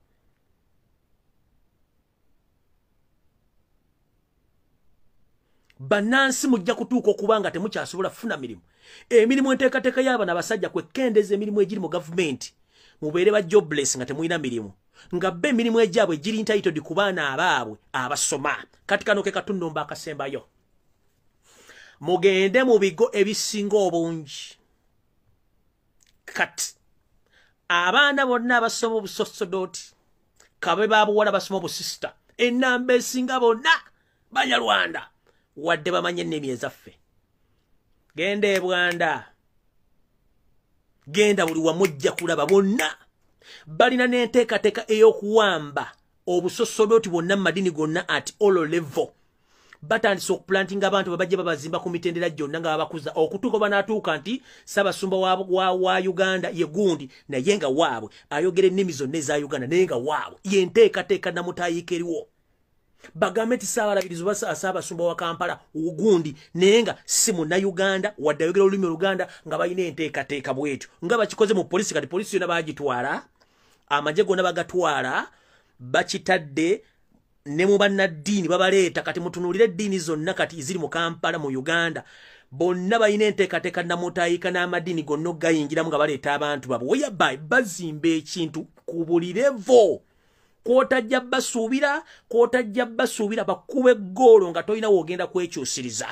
Bannansi mujja kutuuka okuba nga temukyasobola kufuna mirimu. Emirimu enteekateeka y'abano abasajja kwekendeeza emirimu egiri mu gavumenti, mubeere ba jobless nga temulina mirimu, nga bo emirimu egyabwe giri entitled ku baana abaabwe abasoma. Kati kano ke katunnomba akasembayo. Mugende mu bigo ebisinga obungi kati abaana bonna abasoma obusosodooti, kabe babuwala basoma obusisita, ennamba esinga bonna Banyarwanda, wadde bamanye ennimi ezaffe. Genda e Bwanda, genda buli wamu ojja kulaba bonna balina n'enteekateeka ey'okuwamba obusosodooti bwonna mu madini gonna at all level. Batandise okuplantinga abantu babajje babazimba ku mitendera gyonna nga babakuza okutuuka banaatuuka nti Ssaabasumba wa Uganda ye gundi, naye nga waabwe ayogera ennimi zonna eza Uganda, naye nga waabwe yenteekateeka namutaayika eriwo. Bagambe nti Ssaabalabirizi oba Ssaabasumba wa Kampala ogundi, naye nga si Munnayuganda, wadde ayogera olulimi Oluganda, nga balina enteekateeka bwetyo nga bakikoze mu polisi. Kati polisi yonna bagitwala, amagye gonna bagatwala, bakitadde ne mu bannaddiini babaleeta. Kati mutunuulire eddiini zonna kati ziri mu Kampala, mu Uganda, bonna balina enteekateeka namutaayika n'amadiini gonna okugayingiramu nga baleeta abantu baabwe. Whereby bazimba ekintu ku buli level kw'otajja basuubira, kw'otajja basuubira, bakuba eggoolo nga tolina w'ogenda kwekyusiriza.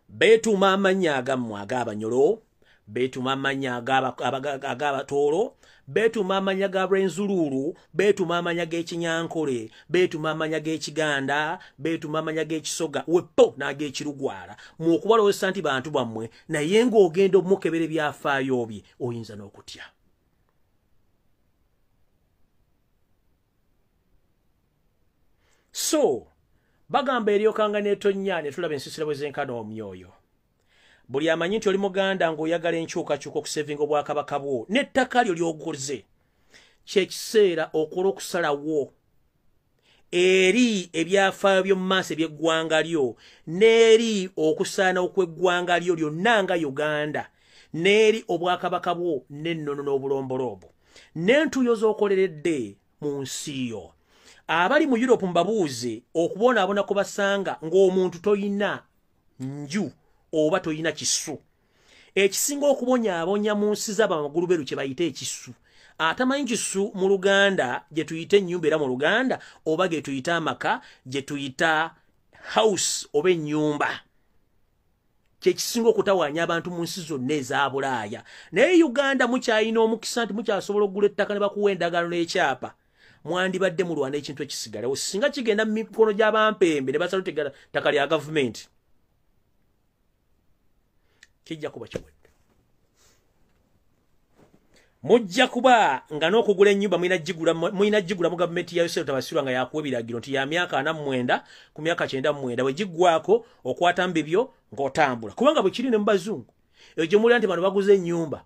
Beetuuma amannya agammwe ag'Abanyolo, beetuuma amannya ag'Abatoolo, beetuuma amannya ga Rwenzururu, beetuuma amannya g'Ekinyankole, beetuuma amannya g'Ekiganda, beetuuma amannya g'Ekisoga, wepo n'ag'Ekirugwala. Mu okubalowooza nti bantu bammwe, naye ng'ogenda omukebera ebyafaayo bye, oyinza n'okutya. So, bagamba eryokanga n'etonnya ne tulaba ensiisira bwe zenkana omyoyo. Buli amanyi nti oli Muganda ng'oyagala enkyukakyuka okusevinga obwakabaka bwo n'ettaka lyo ly'oguze, kyekiseera okola okusalawo eri ebyafaayo by'omu maaso eby'eggwanga lyo, n'eri okusaana okw'eggwanga lyo lyonna nga Uganda, n'eri obwakabaka bwo n'ennono n'obulombolombo n'entuuyo z'okoleredde mu nsi yo. Abali mu Europe mbabuuze okubonaabona kubasanga ng'omuntu toyina nju oba toyina kisu. Ekisinga okubonyaabonya mu nsi z'abamaguluberu kye bayita ekisu. Atamanyi kisu mu Luganda gye tuyita ennyumba era mu Luganda, oba gye tuyita amaka, gye tuyita house oba ennyumba. Kye kisinga okutawaanya abantu mu nsi zonna eza Bulaaya. Naye Uganda mukyalina omukisa nti mukyasobola okugula ettaka ne bakuwa endagaano n'ekyapa. Mwandibadde mulwana ekintu ekisigalewo. Singa kigenda mu mikono gy'abampembe ne basala ttaka lya gavumenti, kijja kuba kiwedde. Mujja kuba nga n'okugula ennyumba mulina gigula mu gavumenti ya Yosef Tabasirwa nga yakuwa ebiragiro nti ya myaka 49 ku myaka 99, bwe giggwako okwata mbibyo ng'otambula. Kubanga bwe kiri ne mu bazungu, eyo gye mulira nti bano baguze ennyumba,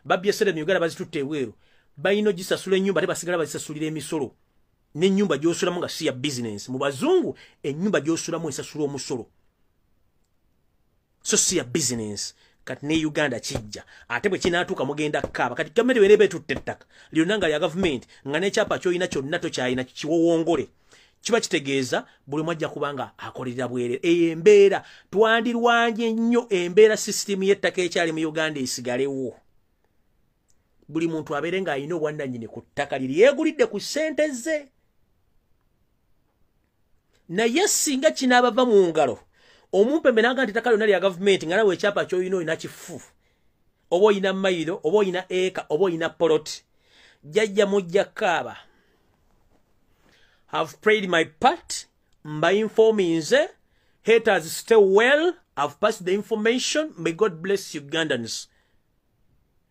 babbye ssente mu Uganda bazitutte ebweru, balina ogisasula ennyumba ate basigala bazisasulira emisolo. N'ennyumba gy'osulamu nga si ya bizinensi. Mu bazungu ennyumba gy'osulamu esasula omusolo, so si ya bizinensi. Kati ne Uganda kijja, ate bwe kinaatuuka mugenda kukaaba. Kati gavumenti bw'eneeba etutte ettaka lyonna nga lya gavumenti, nga n'ekyapa ky'olina kyonna tokyalina kiwowongole, kiba kitegeeza buli omu ajja kuba nga akolerera bwerere. Eyo embeera twandirwanye nnyo, embeera sisitimu y'ettaka ekyali mu Uganda esigalewo. Buli muntu abeere ng'alina obwannannyini ku ttaka lye yeegulidde ku ssente ze. Naye singa kinaabava mu ngalo, omumpembe n'agamba nti ettaka lyonna lya gavumenti, nga nawe ekyapa ky'olina olina kifu, oba olina mayiro, oba olina eka, oba olina poloti, jjajja mujja kukaaba. I've played my part, mba informinze, haters stay well, I've passed the information. May God bless Ugandans.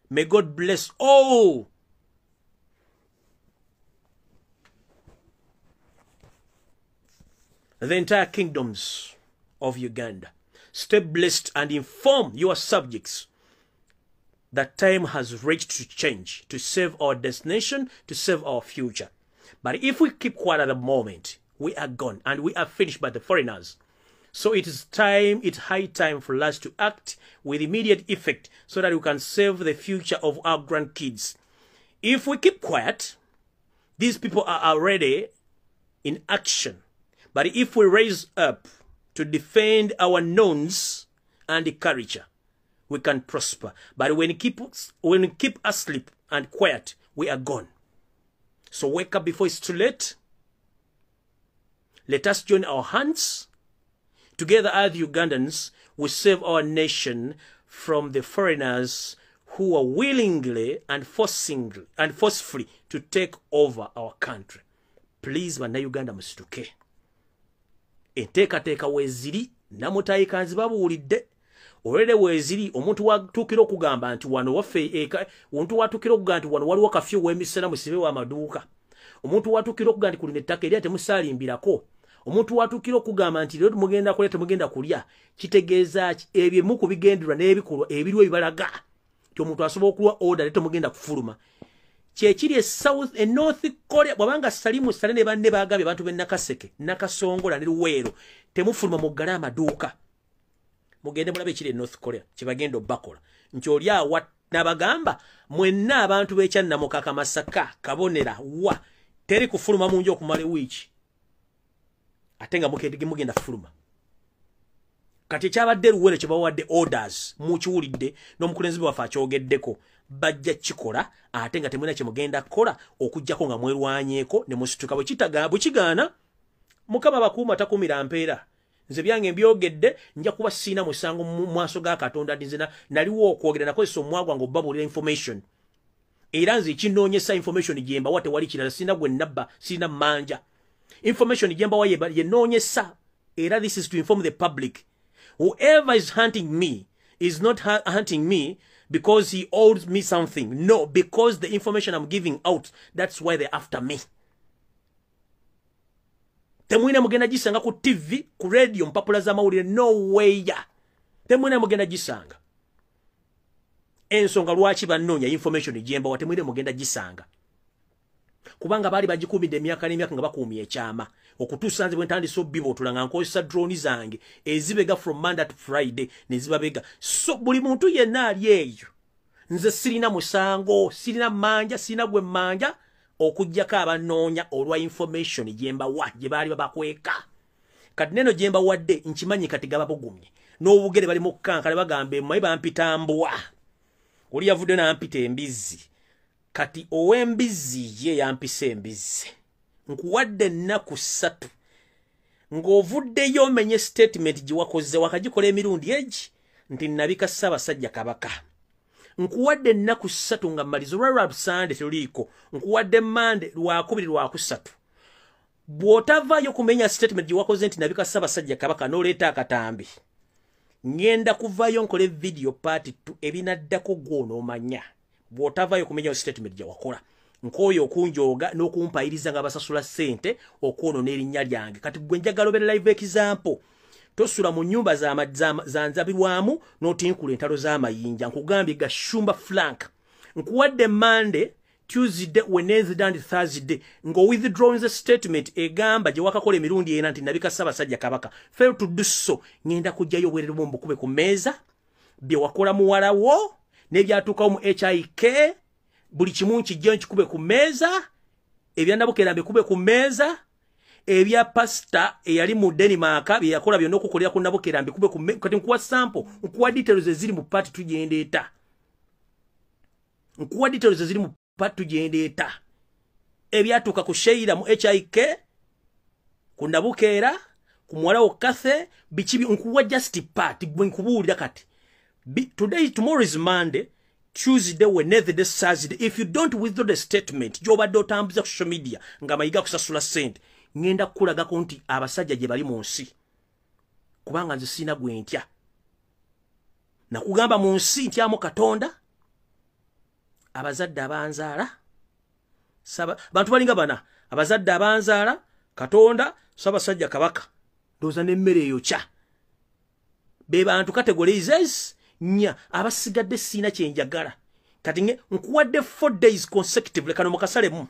May God bless all the entire kingdoms of Uganda. Stay blessed and inform your subjects that time has reached to change, to save our destination, to save our future. But if we keep quiet at the moment, we are gone and we are finished by the foreigners. So it is time, it's high time for us to act with immediate effect so that we can save the future of our grandkids. If we keep quiet, these people are already in action. But if we raise up to defend our knowns and the culture, we can prosper. But when we keep asleep and quiet, we are gone. So wake up before it's too late. Let us join our hands. Together as Ugandans, we save our nation from the foreigners who are willingly and forcefully to take over our country. Please, Bannayuganda musituke. Enteekateeka weeziri, namutayika nzibabuulidde. Olwere weeziri, omuntu watuukira okugamba nti wano waffe, omuntu watuukira okugamba nti wano waliwo kafyu w'emisana musibe w'amaduuka. Omuntu watuukira okugamba nti kulina ettaka erya temusaalimbirako. Omuntu watuukira okugamba nti leero mugenda kulya temugenda kulya, kitegeeza ki? Ebyo emu ku bigendererwa n'ebikolwa ebiriwo ebibalaga nti omuntu asobola okuwa order leero temugenda kufuluma. Kyekiri e South e North Korea, bwabanga Salimu Saleh ne banne bagambye abantu b'e Nakaseke, Nakasongola ne Luweero, temufuluma muggale amaduuka. Mugende mulabe ekiri e North Korea kyebagenda obbakola. Nti oli awa n'abagamba mwenna abantu b'ekyannamukaka Masaka Kabonera wa teri kufuluma mu nju okumala ewiiki, ate nga mugenda fuluma. Kati ekyabadde Luweero kye bawadde orders mukiwulidde n'omukulembeze waffe akyogeddeko, bajja kikola ate nga temulina kye mugenda kukola okuggyako nga mwerwanyeeko ne musituka. Bwe kigaana Mukama bakuuma takumira mpeera. Nze byange mbyogedde, nja kuba siina musango mu maaso ga Katonda nti nze naliwo okwogera, nakozesa omumwa gwange obbabuulira information. Era nze ekinoonyesa information gye mbawa tewali kirala, sirina gwe nabba, sirina mmanja. Information gye mbawa ye noonyesa, era this is to inform the public. Whoever is hunting me is not hunting me because he owes me something. No, because the information I'm giving out, that's why they're after me. Temwina mugenda gisanga ku TV, ku radio, mpapula z'amawulire, nowhere. Temwina mugenda gisanga. Ensonga lwaki bannoonya information gye mbawa temwina mugenda gisanga. Kubanga baali bagikuumidde emyaka n'emyaka nga bakuumye ekyama. Okutuusa nze bwe ntandise obbibotula nga nkozesa drone zange ezibega from Monday to Friday ne zibabega. So buli muntu yenna ali eyo, nze sirina musango, sirina mmanja, sirina gwe mmanja okuggyako abannoonya olwa information gye mbawa gye baali babakweka. Kati neno gye mbawadde nkimanyi kati gababugumye. N'obugere bali mu kkankala bagamba emmayi bampita mbwa. Oli yavudde n'ampita embizzi. Kati ow'embizzi ye yampisa embizzi. Nkuwadde ennaku 3 ng'ovuddeyo omenye statement gye wakoze wakagikola emirundi egi nti nabika Ssaabasajja Kabaka. Nkuwadde ennaku 3 nga mmaliza olwa Sunday teruliiko. Nkuwadde Monday, Lwakubiri, Lwakusatu. Bw'otavaayo kumenya statement gye wakoze nti nabika Ssaabasajja Kabaka n'oleeta akatambi, ngenda kuvaayo nkole video part 2 ebinaddako gw'onoomanya. Bw'otavaayo kumenya statement gye wakola, nkooyo okunjooga n'okumpayiriza nga basasula ssente okwonoona erinnya lyange. Kati gwe njagala obeere live example. Tosula mu nnyumba za nzabirwamu n'otinkula entalo z'amayinja. Nkugambye Gashumba Frank, nkuwadde Monday, Tuesday, Wednesday and Thursday ngo withdrawing the statement egamba gye wakakola emirundi ena nti nabika Ssaabasajja Kabaka. Fail to do so, ngenda kujjayo obwerere bwo mbukube ku mmeeza, bye wakola muwala wo n'ebyatuukawo mu HIK, buli kimu nkijjayo nkikube ku mmeeza, ebyannabukeera mbikube ku mmeeza, ebya pasita eyali mu Denmark bye yakola byonna okukolera ku Nabukeera mbikube ku. Kati nkuwa sample, nkuwa details eziri mu part tugendeeta. Nkuwa details eziri mu part tugendeeta. Ebyatuuka ku Sheila mu HIK, ku Nabukeera, ku muwala wo Kathe, biki nkuwa just part gwe nkubuulira kati. Today, tomorrow is Monday, Tuesday, Wednesday, Thursday. If you don't withdraw the statement gy'obadde otambuza ku social media nga mayiga kusasula ssente, ngenda kukulagako nti abasajja gye bali mu nsi. Kubanga nze sirina gwe ntya. Nakugamba mu nsi ntyamu Katonda, abazadde abanzaala, bantu balinga bana, abazadde abanzaala, Katonda, Ssaabasajja Kabaka, ndowooza n'emmere eyokya. Be bantu categories nnya, abasigadde siina kye njagala. Kati nkuwadde 4 days consecutively, kano mukasalemu.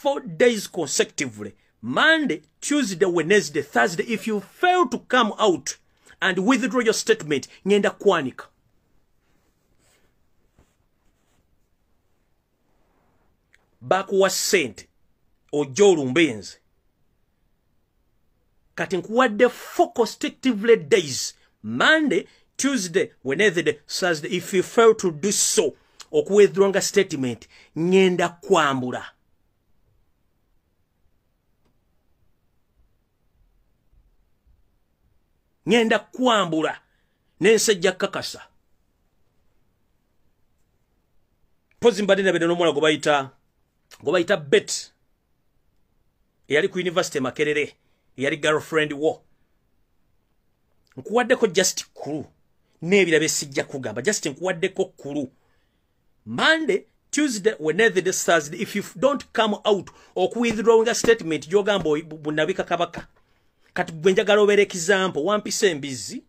4 days consecutively. Monday, Tuesday, Wednesday, Thursday. If you fail to come out and withdraw your statement, ngenda kwanika. Bakuwa ssente ojja olumbe nze. Kati nkuwadde 4 consecutively days. Monday, Tuesday, Wednesday, Thursday. If you fail to do so, okuwithdrawinga statement, ngenda kwambula. Ngenda kwambula n'ensejja kakasa. Pozi mbadde nabedde n'omuwala gwe bayita Bet, eyali ku University Makerere, eyali girlfriend wo. Nkuwaddeko just clue n'ebirabo esijja kugamba, just nkuwaddeko clue. Monday, Tuesday, Wednesday, Thursday. If you don't come out okuwithdrawinga statement gy'ogamba bunabika Kabaka. Kati gwe njagala obeera example, wampisa embizzi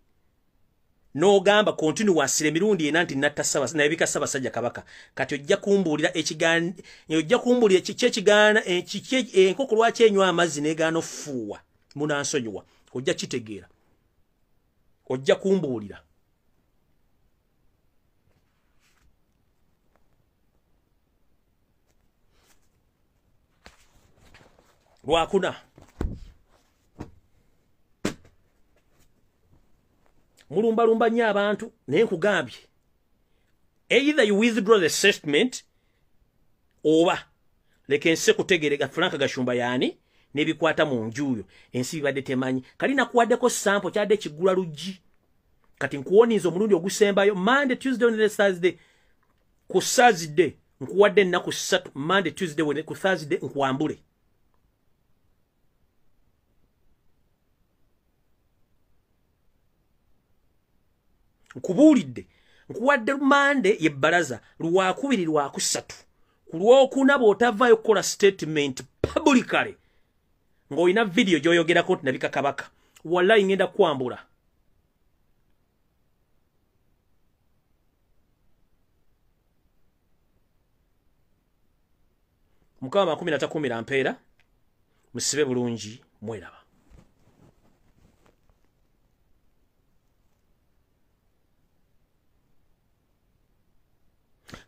N'ogamba continuously emirundi ena nti natta nabika Ssaabasajja Kabaka. Kati ojja kumbuulira ekigaana, ojja kumbuulira kiki ekigaana, kiki enkoko lwaki enywa amazzi n'egaana ofuuwa. Munansonyiwa, ojja kitegeera, ojja kumbuulira. Lwakuna mulumbalumba nnyo abantu, naye nkugambye either you withdraw the statement oba leka ensi kutegeerega Frank Gashumba yaani n'ebikwata mu njuyo ensi bibadde temanyi. Kali nakuwaddeko sample kyadde kigula luggi. Kati nkuwoninza omulundi ogusembayo Monday, Tuesday, Wednesday, Thursday. Ku Thursday nkuwadde ennaku 3, Monday, Tuesday, Wednesday, ku Thursday nkuwambule. Nkubuulidde, nkuwadde Monday ye bbalaza, Lwakubiri, Lwakusatu, ku Lwokuna bw'otavaayo kukola statement publicly ng'olina video gy'oyogerako nti nabika Kabaka, wallahi ngenda kukwambula. Mukama 13 mpeera, musibe bulungi, mweraba.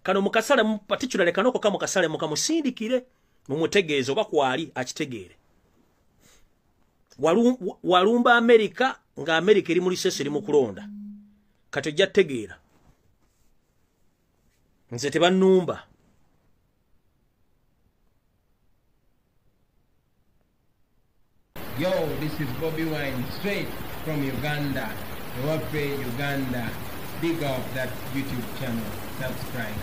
Kano mukasale mu particularly kanoko kamo kasale mukamusindikire mumutegeeze oba kwali akitegeere. Walumba America nga America eri mu lisesi eri mu kulonda. Kati ojja tegeera. Nze tebannumba. Yo, this is Bobi Wine straight from Uganda. Ewaffe Uganda. Big up that YouTube channel. Subscribe.